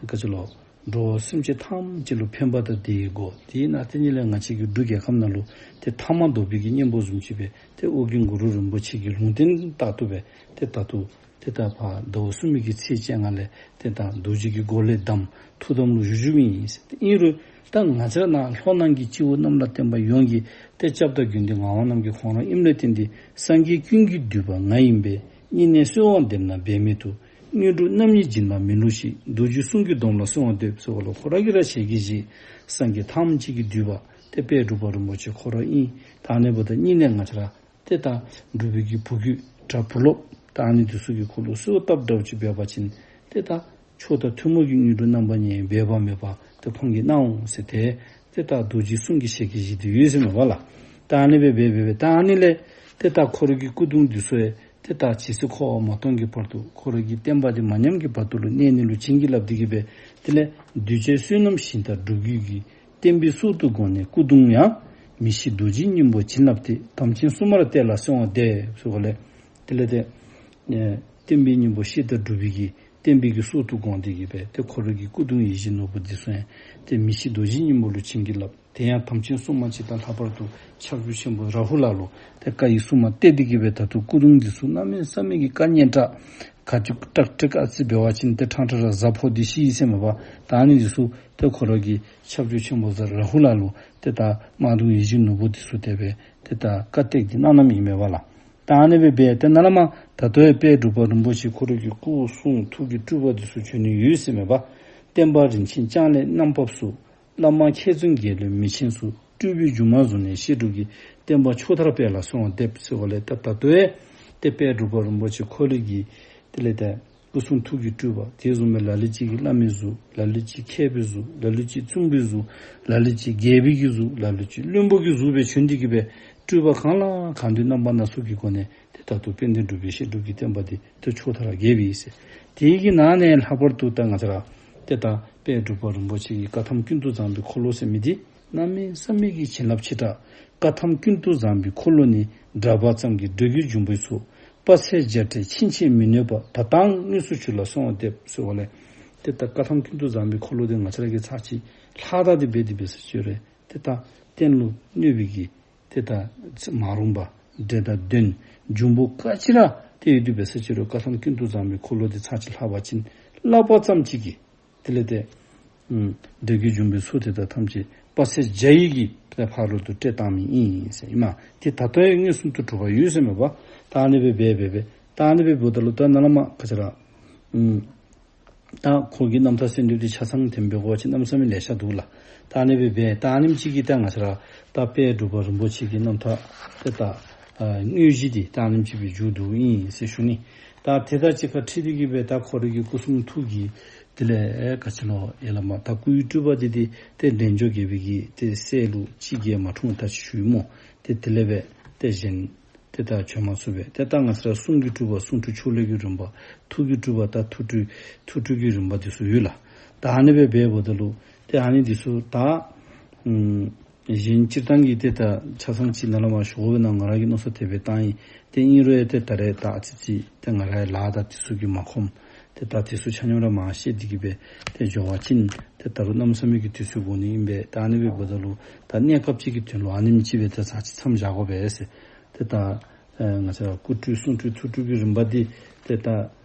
ག་ཅི་ལོ། འགྲོ་བ་སེམས་ཅན་ཐམས་ཅད་ལུ་ཕན་པ་དང་བདེ་བའི་སྒོ། དེ་ནང་དེ་ཉིད་ལས་ང་བཅས་ཀྱི་འབྲུག་རྒྱལ་ཁབ་ནང་ལུ་ཏེ་ཐ་མ་ལྡོག་པའི་གི་གཉེན་པོ་བཟུམ་ཅིག་སྦེ་ཏེ་ཨོ་རྒྱན་གུ་རུ་རིན་པོ་ཆེ་གི་ལུང་བསྟན་ལྟར་དུ་སྦེ་ཏེ་ད་ལྟོ་ཏེ་ད་ཕར་ཟླཝ་གསུམ་པའི་གི་ཚེས་བཅོ་ལྔ་ལས་ཏེ་ད་རྡོ་རྗེ་གི་སྒོ་ལས་བསྡམས་ཐུགས་དམ་ལུ་བཞུགས་བཞུགསཔ་ཨིན། ཨིན་རུང་ད་ང་བཅས་ར་ནཱ་ལྷོ་ནང་གི་སྤྱི་བོ་གནམ་ལ་བསྟན་པ་ཡོངས་ཀྱི་ཏེ་སྐྱབས་དང་མགོན་འདི་ངག་དབང་རྣམ་རྒྱལ་ཁོང་ར་ཨིནམ་ལས་བརྟེན་ཏེ་སངས་རྒྱས་ཀུན་གྱི་འདུས་པ་ང་ཡིན་པས། སྙིང་ནས་གསོལ་བ་འདེབས་ན་འབད་མེད་དུ། དངོས་གྲུབ་རྣམ་གཉིས་སྦྱིན་པ་མི་བསླུ་ཞིང་། རྡོ་རྗེ་གསུང་གི་སྡོམ་ལ་གསོལ་བ་འདེབས་ཟེར་བ་ལུ་ཁོ་ར་གིས་ར་ཞལ་གྱིས་བཞེས། སངས་རྒྱས་ཐམས་ཅད་ཀྱི་འདུས་པ་ཏེ་དཔལ་འབྲུག་པ་རིན་པོ་ཆེ་ཁོ་ར་ཨིན། ད་ཨ་ནི་འབདཝ་ད་སྙིང་ནས་ང་བཅས་ར་ཏེ་ད་འབྲུག་པའི་གི་བུ་རྒྱུད་དྲག་བུ་སློབ་ད་ཨ་ནི་འདི་ཚུ་གིས་ཁོ་ལུ་གསོལ་བ་བཏབ་འདྲཝ་ཅིག་འབད་བ་ཅིན་ཏེ་ད་མཆོག་དང་ཐུན་མོང་གི་དངོས་གྲུབ་རྣམ་པ་གཉིས་འབད་པ་མེད་པ་ཏེ་ཁོང་གིས་གནང་འོང་ཟེར་ཏེ་ཏེ་ད་རྡོ་རྗེའི་གསུང་གི་ཞལ་གྱིས་བཞེས་ཏེ་ཡོད་ཟེར་མས་པ་ལགས། ད་ཨ་ནི་སྦེ་འབད་འབད་འབད་ད་ཨ་ནི་ལས་ཏེ་ད་ཁོ་ར་གི་སྐུ་གདུང་འདི་ཚུ་ཡང་ཏེ་ད་ཇི་སྲིད་འཁོར་བ་མ་སྟོངས་ཀྱི་བར་དུ་ཁོ་ར་གི་བསྟན་པ་འདི་མ་ཉམས་ཀྱི་བར་དུ་ལུ་གནས་ནི་ལུ་བྱིན་གྱིས་བརླབས་ཏེ་གི་སྦེ་དེ་ལས་གདུལ་བྱའི་བསོད་ནམས་ཞིང་དང་སྒྲུབ་བརྒྱུད་ཀྱི་བསྟན་པའི་སྲོག་ཏུ་དགོངས་ནས་སྐུ་གདུང་ཡང་མི་ཤིགས་རྡོ་རྗེའི་སྙིང་པོ་བྱིན་བརླབས་ཏེ། དམ་ཅན་སྲུང་མར་གཏད་ལ་གསོལ་བ་འདེབས་ཟེར་བ་ལས་དེ་ལས་ཏེ་ཨེ་བསྟན་པའི་སྙིང་པོ་བཤད་དང་སྒྲུབ་པའི་གི་བསྟན་པའི་གི་སྲོག་ཏུ་དགོངས་ཏེ་གི་སྦེ་ཏེ་ཁོ་ར་གི་སྐུ་གདུང་ཡིད་བཞིན་ནོར་བུ་འདི་ཚུ་ཡང་ཏེ་མི་ཤིགས་རྡོ་རྗེའི་སྙིང་པོ་ལུ་བྱིན་གྱིས་བརླབས། དེ་ཡང་དམ་ཅན་སྲུང་མ་སྤྱི་དང་ལྷག་པར་དུ་ཁྱབ་འཇུག་ཆེན་པོ་རཱ་ཧུ་ལ་ལུ་ཏེ་བཀའ་ཡི་སྲུང་མ་གཏད་དེ་གི་སྦེ་ད་ལྟོ་སྐུ་གདུང་འདི་ཚུ་གནམ་མེད་ས་མེད་ཀྱི་བཀའ་གཉན་དྲགས་ག་ཅི་ཏག་ཏག་ཨ་ཙི་འབད་བ་ཅིན་ཏེ་ཕྲང་ཕྲང་ར་གཟའ་ཕོག་སྟེ་ཤི་ཡི་ཟེར་མས་པ། ད་ཨ་ནི་འདི་ཚུ་ཏེ་ཁོ་ར་གི་ཁྱབ་འཇུག་ཆེན་པོ་གཟའ་རཱ་ཧུ་ལ་ལུ་ཏེ་ད་དམར་གདུང་ཡིད་བཞིན་ནོར་བུ་འདི་ཚུ་དེ་སྦེ་ཏེ་ད་བཀའ་གཏད་དེ་གནང་གནངམ་ཨིན་མས་པ་ལགས། ད་ཨ་ནི་སྦེ་འབད་ཏེ་ནཱ་ལས་མར་ད་ལྟོ་ཡང་དཔལ་འབྲུག་པ་རིན་པོ་ཆེ་ཁོ་ར་གི་སྐུ་གསུང་ཐུགས་ཀྱི་སྤྲུལ་པ་འདི་ཚུ་བྱོན་ནི་ཡོད་ཟེར་མས་པ། བསྟན་པ་རིན་ཆེན་ལྕང་གླིང་རྣམ་བབས་སུ། བླ་མ་མཁས་བཙུན་དགེ་ལེགས་མི་ཆེན་སོགས། སྤྲུལ་པའི་སྒྱུ་མ་བཟུང་ནས་བཤད་སྒྲུབ་ཀྱི། བསྟན་པ་ཕྱོགས་མཐར་སྤེལ་ལ་གསོལ་བ་འདེབས་ཟེར་བ་ལས་ད་ད་ལྟོ་ཡང་ཏེ་དཔལ་འབྲུག་པ་རིན་པོ་ཆེ་ཁོ་ར་གི་དེ་ལས་ཏེ་སྐུ་གསུང་ཐུགས་ཀྱི་སྤྲུལ་པ་དེ་བཟུམ་སྦེ་ལ་ལུ་ཅིག་གིས་བླ་མའི་གཟུགས། ལ་ལུ་ཅིག་མཁས་པའི་གཟུགས། ལ་ལུ་ཅིག་བཙུན་པོའི་གཟུགས། ལ་ལུ་ཅིག་རྒྱལ་པོའི་གི་གཟུགས། ལ་ལུ་ཅིག་བློན་པོ་གི་གཟུགས་སྦེ་བྱོན་ཏེ་གི་སྦེ་སྤྲུལ་པ་གང་ལ་གང་འདུལ་རྣམ་པ་སྣ་ཚོགས་ཀྱི་སྒོ་ནས་ཏེ་ད་ལྟོ་དཔལ་ལྡན་འབྲུག་པའི་བཤད་སྒྲུབ་ཀྱི་བསྟན་པ་འདི་ཏེ་ཕྱོགས་མཐར་རྒྱས་པའི་ཟེར། དེ་གི་ནང་ནས་ལྷག་པར་དུ་ད་ང་བཅས་ར་ཏེ་ད་དཔལ་འབྲུག་པ་རིན་པོ་ཆེ་གི་བཀའ་ཐམ་ཀུན་ཏུ་བཟང་པོའི་འཁོར་ལོ་ཟེར་མི་འདི་གནམ་མེད་ས་མེད་ཀྱི་བྱིན་རླབས་ཆེ་དྲགས། བཀའ་ཐམ་ཀུན་ཏུ་བཟང་པོའི་འཁོར་ལོ་ནི། བསྒྲགས་པ་ཙམ་གྱིས་འགྲོ་རྒྱུད་འབྱུང་པོའི་ཚོགས། དཔག་ཚད་བརྒྱ་ཁྲི་ཕྱིན་ཆད་མི་ནུས་པ། ད་ལྟའང་དངོས་སུ་ཞུ་ལ་གསོལ་བ་འདེབས་ཟེར་བ་ལས། ཏེ་ད་བཀའ་ཐམ་ཀུན་ཏུ་བཟང་པོའི་འཁོར་ལོ་འདི་ང་བཅས་ར་གིས་ཚར་གཅིག་ལྷག་ད་དེ་སྦེ་དེ་སྦེ་ཟེར་ཅི་རུང་ཏེ་ད་བསྟན་ལུ་གནོད་པའི་གི་ཏེ་ད་མ་རུངས་པ་འདྲེ་དང་གདོན་འབྱུང་པོ་ག་ཅི་ར་ཏེ་ཡོད་དེ་སྦེ་ཟེར་ཅི་རུང་བཀའ་ཐམ་ཀུན་ཏུ་བཟང་པོའི་འཁོར་ལོ་འདི་ཚར་གཅིག་ལྷག་པ་ཅིན་བསླབ་པ་ཙམ་གཅིག་གིས་དེ་ལས་ཏེ་ཨམ་འགྲོ་རྒྱུད་འབྱུང་པོའི་ཚོགས་དེ་དག་ཐམས་ཅད་དཔག་ཚད་བརྒྱ་ཡི་གི་ཏེ་ཕ་རོལ་ཏུ་བསྐྲད་བཏང་མི་ཨིན་ཟེར་ཨིན་མས། ཏེ་ད་ལྟོ་ཡང་མངོན་སུམ་དུ་གྲུབ་པ་ཡོད་ཟེར་མས་པ། ད་ཨ་ནི་སྦེ་འབད་འབད་འབད་ད་ཨ་ནི་སྦེ་འབདཝ་ད་ལུ་ད་ནཱ་ལས་མར་ག་ཅི་ར་ཨམ་ད་ཁོ་གི་རྣམ་ཐར་གསོལ་འདེབས་འདི་ཆ་ཚང་དེ་སྦེ་འབད་བ་ཅིན་གནམ་མེད་ས་མེད་ལེ་ཤ་འདུག་ལགས། ད་ཨ་ནི་སྦེ་འབད་ད་ཨ་ནེམ་ཅིག་གིས་ད་ང་བཅས་ར་ད་དཔལ་འབྲུག་པ་རིན་པོ་ཆེ་གི་རྣམ་ཐར་ཏེ་ད་ཨ་དངོས་གཞི་འདི་ད་ཨ་ནེམ་ཅིག་སྦེ་མཇུག་བསྡུཝ་ཨིན་ཟེར་ཞུ་ནི། ད་དེ་དང་གཅིག་ཁར་འཁྲིལ་ཏེ་གི་སྦེ་ད་ཁོ་ར་གི་སྐུ་གསུང་ཐུགས་ཀྱི་དེ་ལས་ཨེ་ག་ཅི་ལོ་ཡ་ལ་མ་ད་སྐུའི་སྤྲུལ་པ་འདི་འདི་ཏེ་འབྲས་ལྗོངས་རྒྱལ་པོའི་གི་ཏེ་སྲས་ལུ་ཅིག་གིས་མ་འཁྲུངས་ད་ཅི་ཞུ་ཡི་སྨོ། ཏེ་དེ་ལས་སྦེ་ཏེ་གཞན་ཏེ་ད་བྱོན་མ་ཚུགས་པས། ཏེ་ད་ང་བཅས་ར་གསུང་གི་སྤྲུལ་པ་གསུང་སྤྲུལ་ཕྱོགས་ལས་ཀྱི་རིམ་པ། ཐུགས་ཀྱི་སྤྲུལ་པ་ད་ཐུགས་སྤྲུལ་ཐུགས་སྤྲུལ་གྱི་རིམ་པ་འདི་ཚུ་ཡོད་ལགས། ད་ཨ་ནི་སྦེ་འབདཝ་ད་ལུ་ཏེ་ཨ་ནི་འདི་ཚུ་ད་ཨམ་གཞན་སྤྱིར་བཏང་གི་ཏེ་ད་ཆ་ཚང་ཅིག་ནཱ་ལས་མར་ཞུ་དགོ་པས་ན་ང་ར་གིས་མནོ་བསམ་དེ་སྦེ་བཏང་ཡི། ཏེ་ཨིན་རུང་ཡང་ཏེ་ད་རེས་ད་ཨ་ཙི་ཅིག་ཏེ་ང་ར་ཡང་ལཱ་དང་དེ་ཚུ་གིས་མ་ཁོམ། ཏེ་ད་དེ་ཚུ་ཆ་མཉམ་ར་མར་བཤད་དེ་གི་སྦེ་ཏེ་འགྱོ་བ་ཅིན་ཏེ་ད་རུང་གནམ་མེད་ས་མེད་ཀྱི་དུས་ཚོད་འགོར་ནི་ཨིན་པས། ད་ཨ་ནི་སྦེ་འབདཝ་ད་ལུ་ད་གནས་སྐབས་ཅིག་གི་དོན་ལུ་ཨ་ནེམ་ཅིག་སྦེ་ཏེ་ཚར་གཅིག་མཚམས་བཞག་དགོ་པས་ཟེར། ཏེ་ད་ཨེ་ང་བཅས་ར་སྐུ་སྤྲུལ་གསུང་སྤྲུལ་ཐུགས་སྤྲུལ་གྱི་རིམ་པ་འདི་ཏེ་ད་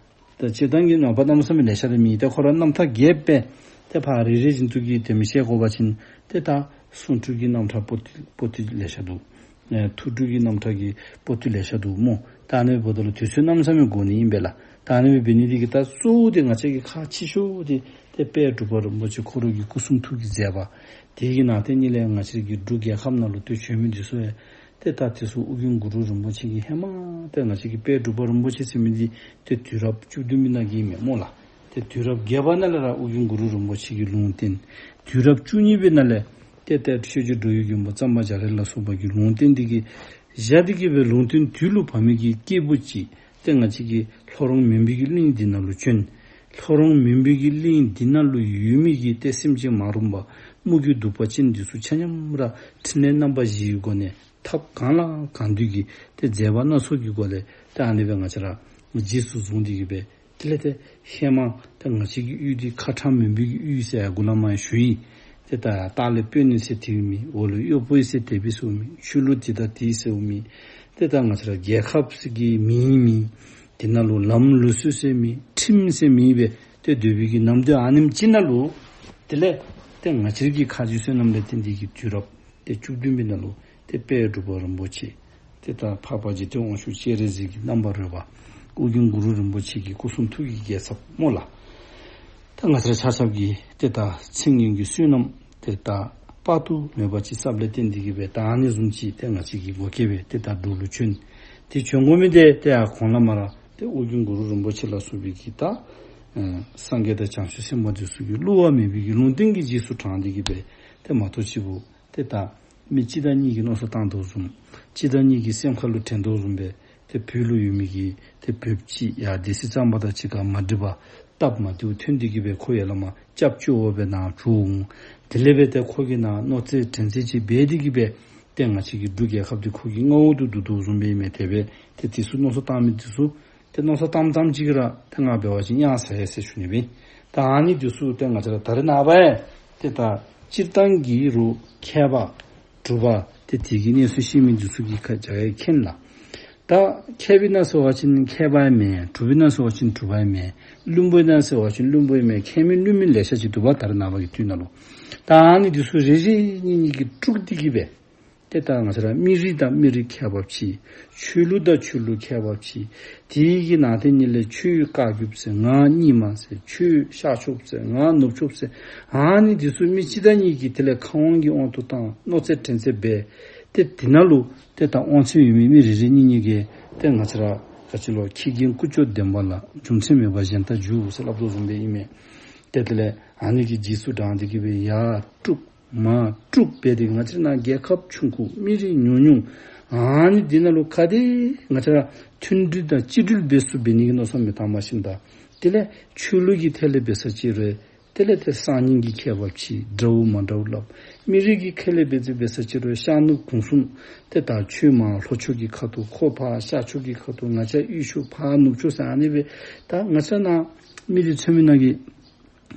ད་སྤྱིར་བཏང་གི་ནང་པ་གནམ་མེད་ས་མེད་ལེ་ཤ་ར་མེད། ཏེ་ཁོ་ར་རྣམ་ཐར་རྒྱས་པས་ཏེ་ཕར་རེ་རེ་བཞིན་དུ་གི་ཏེ་མི་བཤད་དགོ་པ་ཅིན་ཏེ་ད་གསུང་སྤྲུལ་གྱི་རྣམ་ཐར་པོ་ཏི་པོ་ཏི་ལེ་ཤ་འདུག། ཨེ་ཐུགས་སྤྲུལ་གྱི་རྣམ་ཐར་གྱི་པོ་ཏི་ལེ་ཤ་འདུག་སྨོ། ད་ཨ་ནི་འབདཝ་ད་ལུ་དུས་ཚོད་གནམ་མེད་ས་མེད་འགོར་ནི་ཨིན་པས་ལགས། ད་ཨ་ནི་སྦེ་འབད་ནི་འདི་གིས་ད་གཙོ་བོ་འདི་ང་བཅས་ཀྱི་ཁག་ཆེ་ཤོས་འདི་ཏེ་དཔལ་འབྲུག་པ་རིན་པོ་ཆེ་ཁོ་ར་གི་སྐུ་གསུང་ཐུགས་ཀྱི་མཛད་པ། དེ་གི་ནང་དེ་ཉིད་ལས་ང་བཅས་ཀྱི་འབྲུག་རྒྱལ་ཁབ་ནང་ལུ་ཏེ་བྱོན་མི་འདི་ཚུ་ཡང་ཏེ་ད་དེ་ཚུ་ཨོ་རྒྱན་གུ་རུ་རིན་པོ་ཆེ་གིས་ཧེ་མ་ཏེ་ང་བཅས་ཀྱི་དཔལ་འབྲུག་པ་རིན་པོ་ཆེ་ཟེར་མི་འདི་ཏེ་དུས་རབས་བཅུ་བདུན་པའི་ནང་གི་ཨིན་མས་སྨོ་ལགས། ཏེ་དུས་རབས་བརྒྱད་པ་ནང་ལས་ར་ཨོ་རྒྱན་གུ་རུ་རིན་པོ་ཆེ་གིས་ལུང་བསྟན། དུས་རབས་བཅུ་གཉིས་པའི་ནང་ལས་ཏེ་ཏེ་ཆོས་རྗེ་འགྲོ་བའི་མགོན་པོ་གཙང་པ་རྒྱ་རས་ལ་སོགས་པ་གིས་ལུང་བསྟན་འདི་གིས་བཞག་སྟེ་གི་སྦེ་ལུང་བསྟན་དུས་ལུ་བབས་མི་གི་སྐྱེས་བུ་ཅིག་ཏེ་ང་བཅས་ཀྱི་ལྷོ་རོང་མུན་པའི་གི་གླིང་འདི་ནང་ལུ་བྱོན། ལྷོ་རོང་མུན་པའི་གི་གླིང་འདི་ནང་ལུ་ཡོད་མི་གི་ཏེ་སེམས་ཅན་མ་རུངས་པ་མུ་གེ་གདུག་པ་ཅན་འདི་ཚུ་ཆ་མཉམ་ར་ཕྲིན་ལས་རྣམ་པ་བཞིའི་སྒོ་ནས་ཐབས་གང་ལ་གང་འདུལ་གྱི་ཏེ་མཛད་པ་སྣ་ཚོགས་ཀྱི་སྒོ་ལས་ཏེ་ཨ་ནི་སྦེ་ང་བཅས་ར་རྗེས་སུ་བཟུང་སྟེ་གི་སྦེ་ཏེ་ དེ་ལས་ཏེ་ཧེ་མ་ཏེ་ང་བཅས་ཀྱི་ཡུལ་འདི་ཁ་ཁྲ་མོན་བུ་གི་ཡུལ་ཟེར་ཡར་མགུ་ལས་མར་ཞུ་ཡི། ཏེ་ད་ལྟག་ལས་དཔོན་ནི་ཟེར་དེ་མེད། འོག་ལུ་གཡོག་པོ་ཟེར་དེ་སྦེ་ཟེར་མེད། ཆོས་ལུགས་འདི་དང་དེ་ཟེར་མེད། ཏེ་ད་ང་བཅས་ར་རྒྱལ་ཁབ་ཟེར་གྱི་མིང་མེད། དེ་ནང་ལུ་ལམ་ལུགས་སྲོལ་ཟེར་མེད། ཁྲིམས་ཟེར་མེད་པས། ཏེ་སྡོད་པའི་གི་ནམ་དུས་ཨ་ནེམ་ཅིག་ནང་ལུ་དེ་ལས་ཏེ་ང་བཅས་ར་གི་ཁ་རྗེ་བསོད་ནམས་ལས་བརྟེན་ཏེ་གི་དུས་རབས་ཏེ་བཅུ་བདུན་པའི་ནང་ལུ་ཏེ་དཔལ་འབྲུག་པ་རིན་པོ་ཆེ་ཏེ་ད་འཕགས་པ་འཇིག་རྟེན་དབང་ཕྱུག་སྤྱན་རས་གཟིགས་ཀྱི་རྣམ་པར་རོལ་པ་ཨོ་རྒྱན་གུ་རུ་རིན་པོ་ཆེ་གི་སྐུ་གསུང་ཐུགས་ཀྱི་རྒྱལ་ཚབ་སྨོ་ལགས། ད་ང་བཅས་ར་ཆ་ཁྱབ་ཀྱི་ཏེ་ད་མཚན་སྙན་གྱི་བསོད་ནམས་ཏེ་ད་དཔག་ཏུ་མེད་པ་ཅིག་བསགསཔ་ལས་བརྟེན་ཏེ་གི་སྦེ་ད་ཨ་ནི་བཟུམ་ཅིག་ཏེ་ང་བཅས་ཀྱི་བགོ་སྐལ་སྦེ་ཏེ་ད་འབྲུག་ལུ་བྱོན། ཏེ་བྱོན་དགོ་མི་འདི་ཏེ་ཡར་གོང་ལས་མར་ཏེ་ཨོ་རྒྱན་གུ་རུ་རིན་པོ་ཆེ་ལ་སོགས་པའི་གི་ད་ཨ་སངས་རྒྱས་དང་བྱང་ཆུབ་སེམས་དཔའ་འདི་ཚུ་གིས་བསླུ་བ་མེད་པའི་གི་ལུང་བསྟན་གྱི་རྗེས་སུ་འབྲངས་ཏེ་གི་སྦེ་ཏེ་མ་གཏོགས་ཅིག་པོ་ཏེ་ད་མི་གཅིག་དང་གཉིས་ཀྱིས་མནོ་བསམ་བཏང་དོ་བཟུམ་གཅིག་དང་གཉིས་ཀྱི་སེམས་ཁ་ལུ་དྲན་དོ་བཟུམ་སྦེ་ཏེ་བོད་ལུ་ཡོད་མི་གི་ཏེ་བོདཔ་ཅིག་ཡར་སྡེ་སྲིད་གཙང་པ་དང་གཅིག་ཁར་མ་འགྲིགས་པར་སྟབས་མ་བདེཝ་ཐོན་ཏེ་གི་སྦེ་ཁོ་ཡར་ལས་མར་སྐྱབས་བཅོལ་བ་སྦེ་ནཱ་བྱོན་འོང་། དེ་ལས་སྦེ་ཏེ་ཁོ་གིས་ནཱ་མནོ་ཚད་དྲན་ཚད་ཅིག་འབད་དེ་གི་སྦེ་ཏེ་ང་བཅས་ཀྱི་འབྲུག་རྒྱལ་ཁབ་འདི་ཁོ་གི་མངའ་འོག་ཏུ་བསྡུ་དོ་བཟུམ་སྦེ་ཨིན་མས། དེ་སྦེ་ཏེ་དེ་ཚུ་མནོ་བསམ་བཏང་མི་དེ་ཚུ་ཏེ་མནོ་བསམ་བཏངམ་ཙམ་ཅིག་གིས་ར་ཏེ་ང་འབད་བ་ཅིན་གཡང་ཟ་ཡི་ཟེར་ཞུ་ནི་སྦེ། ད་ཨ་ནི་དེ་ཚུ་ཏེ་ང་བཅས་ར་ད་རེས་ནངས་པ་ཡང་ཏེ་ད་སྤྱིར་བཏང་གི་རུང་མཁས་པ་གྲུབ་པ་ཏེ་དེ་གི་གནས་ཚུལ་ཤེས་མི་དེ་ཚུ་གིས་ཁ་རྒྱ་ཡང་མཁྱེན་ལགས། ད་མཁས་པའི་ནང་ཟེར་བ་ཅིན་མཁས་པ་ཡང་མེན། གྲུབ་པའི་ནང་ཟེར་བ་ཅིན་གྲུབ་པ་ཡང་མེན། བླུན་པོའི་ནང་ཟེར་བ་ཅིན་བླུན་པོ་ཡང་མེན། མཁས་མིན་བླུན་མིན་ལེ་ཤ་ཅིག་འདུག་པ། ད་རེས་ནངས་པ་གི་དུས་ནང་ལུ་ད་ཨ་ནི་དེ་ཚུ་རེ་རེ་གཉིས་གཉིས་ཀྱིས་དཀྲུགས་ཏེ་གི་སྦེ་ཏེ་ད་ང་བཅས་ར་མི་རིགས་དང་མི་རིགས་ཁྱད་པར་ཕྱེ། ཆོས་ལུགས་དང་ཆོས་ལུགས་ཁྱད་པར་ཕྱེ། དེ་གི་ནང་དེ་ཉིད་ལས་ཁྱོད་བཀའ་བརྒྱུདཔ་ཟེར་ང་རྙིང་མ་ཟེར། ཁྱོད་ཤར་ཕྱོགསཔ་ཟེར་ང་ནུབ་ཕྱོགསཔ་ཟེར། ཨ་ནི་དེ་ཚུ་མི་གཅིག་དང་གཉིས་ཀྱིས་དེ་ལས་ཁ་དབང་གི་དབང་དུ་བཏང་མནོ་ཚད་དྲན་ཚད་འབད། ཏེ་དེ་ནང་ལུ་ཏེ་ད་དབང་ཚད་ཡོད་མི་མི་རེ་རེ་གཉིས་གཉིས་ཀྱིས་ཏེ་ང་བཅས་ར་ག་ཅི་ལོ་ཁྱི་རྒན་ཀུ་ཅོ་འདོན་པ་ལ་རྒྱུ་མཚན་མེད་པར་གཞན་དག་རྒྱུག་ཟེར་སླབ་དོ་བཟུམ་སྦེ་ཨིན་མས། ཏེ་དེ་ལས་ཨ་ནི་གི་རྗེས་སུ་འབྲངས་ཏེ་གི་སྦེ་ཡར་དཀྲུགས་མར་དཀྲུགས་འབད་དེ་ང་བཅས་ནཱ་རྒྱལ་ཁབ་ཆུང་ཀུ་མི་རིགས་ཉུང་ཉུང་ཨ་ནི་འདི་ནང་ལུ་ག་དེ་ང་བཅས་ར་མཐུན་སྒྲིལ་དང་གཅིག་སྒྲིལ་འབད་ཚུགས་འབད་ནི་གི་མནོ་བསམ་མི་བཏང་བ་ཞིནམ་ད་དེ་ལས་ཆོས་ལུགས་ཀྱི་ཐད་ལས་འབད་ས་ཅིག་རུང་དེ་ལས་ཏེ་གསར་རྙིང་གི་ཁྱད་པར་ཕྱེ། འདྲཝ་མ་འདྲཝ་སླབ། མི་རིགས་ཀྱི་ཁ་ལས་འབད་ཚུགས་འབད་ས་ཅིག་རུང་ཤར་ནུབ་གུང་གསུམ་ཏེ་ད་ཁྱོད་མར་ལྷོ་ཕྱོགས་ཀྱི་ཁ་ཐུག་ཁོ་ཕར་ཤར་ཕྱོགས་ཀྱི་ཁ་ཐུག་ང་བཅས་དབུས་ཕྱོགས་ཕར་ནུབ་ཕྱོགས་ཟེར་ཨ་ནི་སྦེ་ད་ང་བཅས་ནཱ་མི་རིགས་ཚུ་མི་ནང་གི་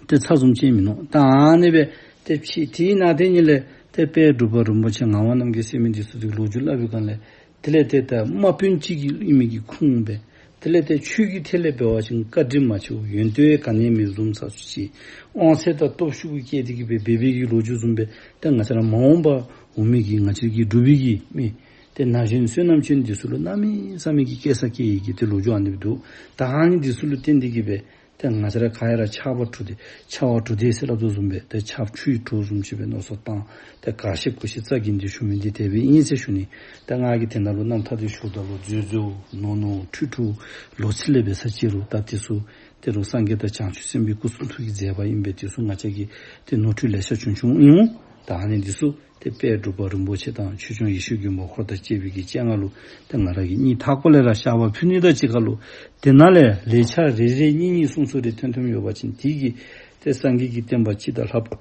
ཏེ་ཚ་བཟུམ་ཅིག་མིན་ནུག། ད་ཨ་ནི་སྦེ་ཏེ་ཕྱེ། དེའི་ནང་དེ་ཉིད་ལས་ཏེ་དཔལ་འབྲུག་པ་རིན་པོ་ཆེ་ངག་དབང་རྣམ་རྒྱལ་ཟེར་མི་འདི་ཚུ་གིས་ལོ་རྒྱུས་སླབ་པའི་སྒང་ལས་དེ་ལས་ཏེ་ད་དམག་དཔོན་ཅིག་གི་ཨིན་མི་གི་ཁུངས་སྦེ་དེ་ལས་ཏེ་ཆོས་ཀྱི་ཐད་ལས་འབད་བ་ཅིན་བཀའ་དྲིན་མ་ཆེ་བར་ཡོན་ཏན་ག་ནི་མེད་བཟུམ་ས་ཅིག་དབང་ཚད་དང་སྟོབས་ཤུགས་ཀྱིས་བསྐྱེད་དེ་གི་སྦེ་འབད་བའི་གི་ལོ་རྒྱུས་བཟུམ་སྦེ་ཏེ་ང་བཅས་ར་མ་འོངས་པར་འོང་མི་གི་ང་བཅས་ཀྱི་འབྲུག་པའི་གི་མི་ཏེ་ན་གཞོན་བསོད་ནམས་ཅན་འདི་ཚུ་ལུ་གནམ་མེད་ས་མེད་ཀྱི་སྐྱེ་ས་སྐྱེ་ཡི་གི་ཏེ་ལོ་རྒྱུས་ཨ་ནི་སྦེ་འདུག། ད་ཨ་ནི་འདི་ཚུ་ལུ་བརྟེན་ཏེ་གི་སྦེ་ཏེ་ང་བཅས་ར་ག་ར་ཆརཔ་དྲོ་སྟེ་ཆརཔ་དྲོ་སྟེ་ཟེར་སླབ་དོ་བཟུམ་སྦེ་ཏེ་ཆརཔ་ཆུ་ཡི་དྲོ་བཟུམ་ཅིག་སྦེ་མནོ་བསམ་བཏང་ཏེ་ག་ཤེས་གུ་ཤེས་རྩ་འགེངས་ཏེ་ཞུ་མི་འདི་དེ་སྦེ་ཨིན་ཟེར་ཞུ་ནི། ཏེ་ང་གིས་དེ་ནང་ལུ་རྣམ་ཐར་འདི་ཞུཝ་ད་ལུ་འཛོལ་འཛོལ་ནོར་ནོར་འཁྲུལ་འཁྲུལ་ལོག་ཚིག་ལས་འབད་ས་ཅིག་རུང་ད་དེ་ཚུ་ཏེ་རུང་སངས་རྒྱས་དང་བྱང་ཆུབ་སེམས་དཔའི་སྐུ་གསུང་ཐུགས་ཀྱི་མཛད་པ་ཨིན་པས། དེ་ཚུ་ང་བཅས་ཀྱིས་ཏེ་ནོར་འཁྲུལ་ལེ་ཤ་བྱུང་བྱུངམ་ཨིན་འོང་། ད་ཨ་ནི་འདི་ཚུ་ཏེ་དཔལ་འབྲུག་པ་རིན་པོ་ཆེ་དང་ཆོས་སྐྱོང་ཡེ་ཤེས་མགོན་པོ་འཁོར་དང་བཅས་པའི་གི་སྤྱན་སྔར་ལུ་ཏེ་ང་ར་གིས་སྙིང་ཐག་པ་ལས་ར་བཤགས་པ་ཕུལ་ནི་དང་གཅིག་ཁར་ལུ་དེ་ནང་ལས་ལེགས་ཆ་རེ་རེ་གཉིས་གཉིས་གསུམ་གསུམ་རེ་ཐོན་ཐོནམ་ཡོད་པ་ཅིན་དེ་གིས་ཏེ་སངས་རྒྱས་ཀྱི་བསྟན་པ་སྤྱི་དང་ལྷག་པར་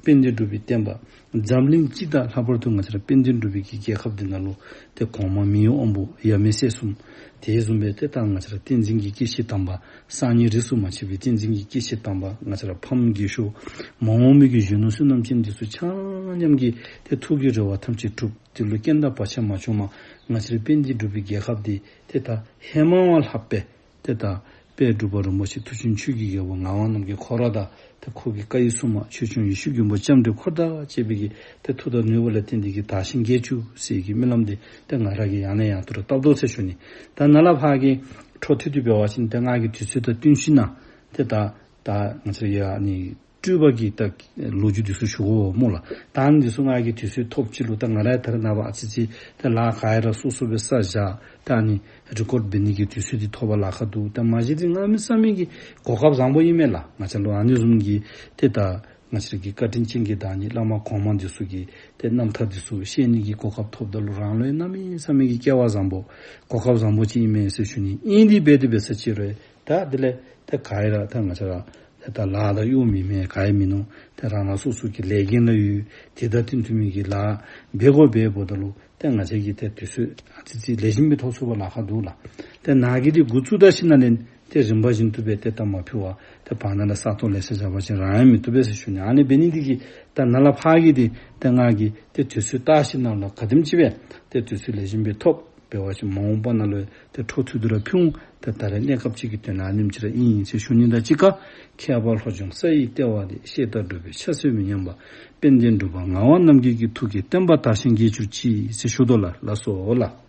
དཔལ་ལྡན་འབྲུག་པའི་བསྟན་པ་འཛམ་གླིང་སྤྱི་དང་ལྷག་པར་དུ་ང་བཅས་ར་དཔལ་ལྡན་འབྲུག་པའི་གི་རྒྱལ་ཁབ་འདི་ནང་ལུ་ཏེ་གོང་མ་མི་ཡུལ་དབང་པོ་ཡབ་མེས་སྲས་གསུམ་དེ་བཟུམ་སྦེ་ཏེ་ད་ང་བཅས་ར་བསྟན་འཛིན་གྱི་སྐྱེས་ཆེན་དམ་པ་སངས་རྒྱས་རིས་སུ་མ་ཆད་པའི་བསྟན་འཛིན་གྱི་སྐྱེས་ཆེན་དམ་པ་ང་བཅས་ར་ཕམ་རྒས་ཤོས་མ་འོངས་མི་གི་གཞོན་ནུ་བསོད་ནམས་ཅན་འདི་ཚུ་ཆ་མཉམ་གྱིས་ཏེ་ཐུགས་ཀྱི་རེ་བ་ཐམས་ཅད་གྲུབ། དེ་ལུ་རྐྱེན་དང་བར་ཆད་མ་བྱུངམ་ང་བཅས་ར་དཔལ་ལྡན་འབྲུག་པའི་རྒྱལ་ཁབ་འདི་ཏེ་ད་ཧེ་མ་བ་ལྷགཔ་སྦེ་ཏེ་ད་དཔལ་འབྲུག་པ་རིན་པོ་ཆེ་མཐུ་ཆེན་ཆོས་ཀྱི་རྒྱལ་པོ་ངག་དབང་རྣམ་རྒྱལ་ཁོ་ར་དང་ཏེ་ཁོ་གི་བཀའ་ཡི་སྲུང་མ་ཆོས་སྐྱོང་ཡེ་ཤེས་མགོན་པོ་ལྕམ་དྲལ་འཁོར་དང་བཅས་པའི་གི་ཏེ་མཐུ་དང་ནུས་པ་ལ་བརྟེན་ཏེ་གི་དར་ཞིང་རྒྱས་བཅུག་ཟེར་གྱི་སྨོན་ལམ་འདི་ཏེ་ང་ར་གིས་ཡང་ནས་ཡང་དུ་ར་བཏབ་དོ་ཟེར་ཞུ་ནི། ད་ནཱ་ལས་ཕར་གྱི་འཕྲོ་མཐུད་དེ་འབད་བ་ཅིན་ཏེ་ང་གིས་དུས་ཚོད་དང་བསྟུན་ཞིན་ན་ཏེ་ད་ད་ང་བཅས་ཡ་ནི་སྤྲུལ་པ་གི་ད་ལོ་རྒྱུས་འདི་ཚུ་ཞུ་དགོ་སྨོ་ལགས། ད་ཨ་ནི་འདི་ཚུ་ང་གིས་དུས་ཚོད་ཐོབ་ཅི་ལུ་ད་ང་ར་ད་རེས་ནངས་པ་ཨ་ཙི་ཙི་ད་ལཱ་ག་ར་སོ་སོ་སྦེ་ས་བཞག་ད་ཨ་ནི་རི་ཀོཌ་འབད་ནི་གི་དུས་ཚོད་འདི་ཐོབ་པར་ལཱ་ཁག་འདུག། ད་མ་གཞི་འདི་གནམ་མེད་ས་མེད་ཀྱི་གོ་སྐབས་བཟང་པོ་ཨིན་མས་ལགས། ང་བཅས་ལུ་ཨ་ནི་བཟུམ་གྱི་ཏེ་ད་ང་བཅས་ཀྱི་བཀའ་དྲིན་ཅན་གྱི་ད་ཨ་ནི་བླ་མ་གོང་མ་འདི་ཚུ་གི་ཏེ་རྣམ་ཐར་འདི་ཚུ་བཤད་ནི་གི་གོ་སྐབས་ཐོབ་ད་ལུ་རང་ལུ་ཡང་གནམ་མེད་ས་མེད་ཀྱི་སྐལ་བ་བཟང་པོ་གོ་སྐབས་བཟང་པོ་ཅིག་ཨིན་མས་ཟེར་ཞུ་ནི། ཨིན་དེ་འབད་དེ་འབད་ས་ཅིག་རུང་ད་དེ་ལས་ད་ག་ར་ད་ང་བཅས་ར་ད་ལཱ་དང་གཡོག་མེད་མི་ག་ཡང་མིན་ནུག། ད་རང་རང་སོ་སོ་གི་ལས་འགན་ལ་ཡོད། དེ་དང་བསྟུན་ཐུབ་མི་གི་ལཱ་འབད་དགོ་པས། འབདཝ་ད་ལུ་ད་ང་བཅས་ཀྱིས་ད་དུས་ཚོད་ཨ་ཙི་ཙི་ལེགས་ཤོམ་སྦེ་ཐོབ་ཚུགས་པར་ལཱ་ཁག་འདུག་ལགས། ད་ནཱ་གི་འདི་འགོ་བཙུགས་ད་ཞིནམ་ལས་ ཏེ་རིམ་པ་བཞིན་དུ་སྦེ་ཏེ་ད་མ་ཕུལ་བར་ཏེ་བར་ན་ལས་ས་སྟོང་ལེ་ཤ་བཞག་པ་ཅིན་རང་ཡང་མི་བཏུབ་པས་ཟེར་ཞུ་ནི། ཨ་ནི་འབད་ནི་འདི་གིས་ད་ནཱ་ལས་ཕར་གྱི་འདི་ཏེ་ང་གིས་ཏེ་དུས་ཚོད་བལྟ་ཞིནམ་ལས་ག་དེམ་ཅིག་སྦེ་ཏེ་དུས་ཚོད་ལེགས་ཤོམ་སྦེ་ཐོབ། འབད་བ་ཅིན་མ་འོངས་པ་ནང་ལུ་ཏེ་འཕྲོ་མཐུད་དེ་ར་ཕུལ་འོང་། ཏེ་ད་རེས་གནས་སྐབས་ཅིག་གི་དོན་ལུ་ཨ་ནེམ་ཅིག་ར་ཨིན་ཟེར་ཞུ་ནི་དང་གཅིག་ཁར། མཁས་པ་ལྷོ་ལྗོངས་ས་ཡི་ལྟེ་བ་འདི། བཤད་དང་སྒྲུབ་པའི་ཕྱག་སྲོལ་མི་ཉམས་པ། དཔལ་ལྡན་འབྲུག་པ་ངག་དབང་རྣམ་རྒྱལ་གྱི་ཐུགས་ཀྱི་བསྟན་པ་དར་ཞིང་རྒྱས་གྱུར་ཅིག་ཟེར་ཞུ་དོ་ལགས། ལགས་སོ་ལགས།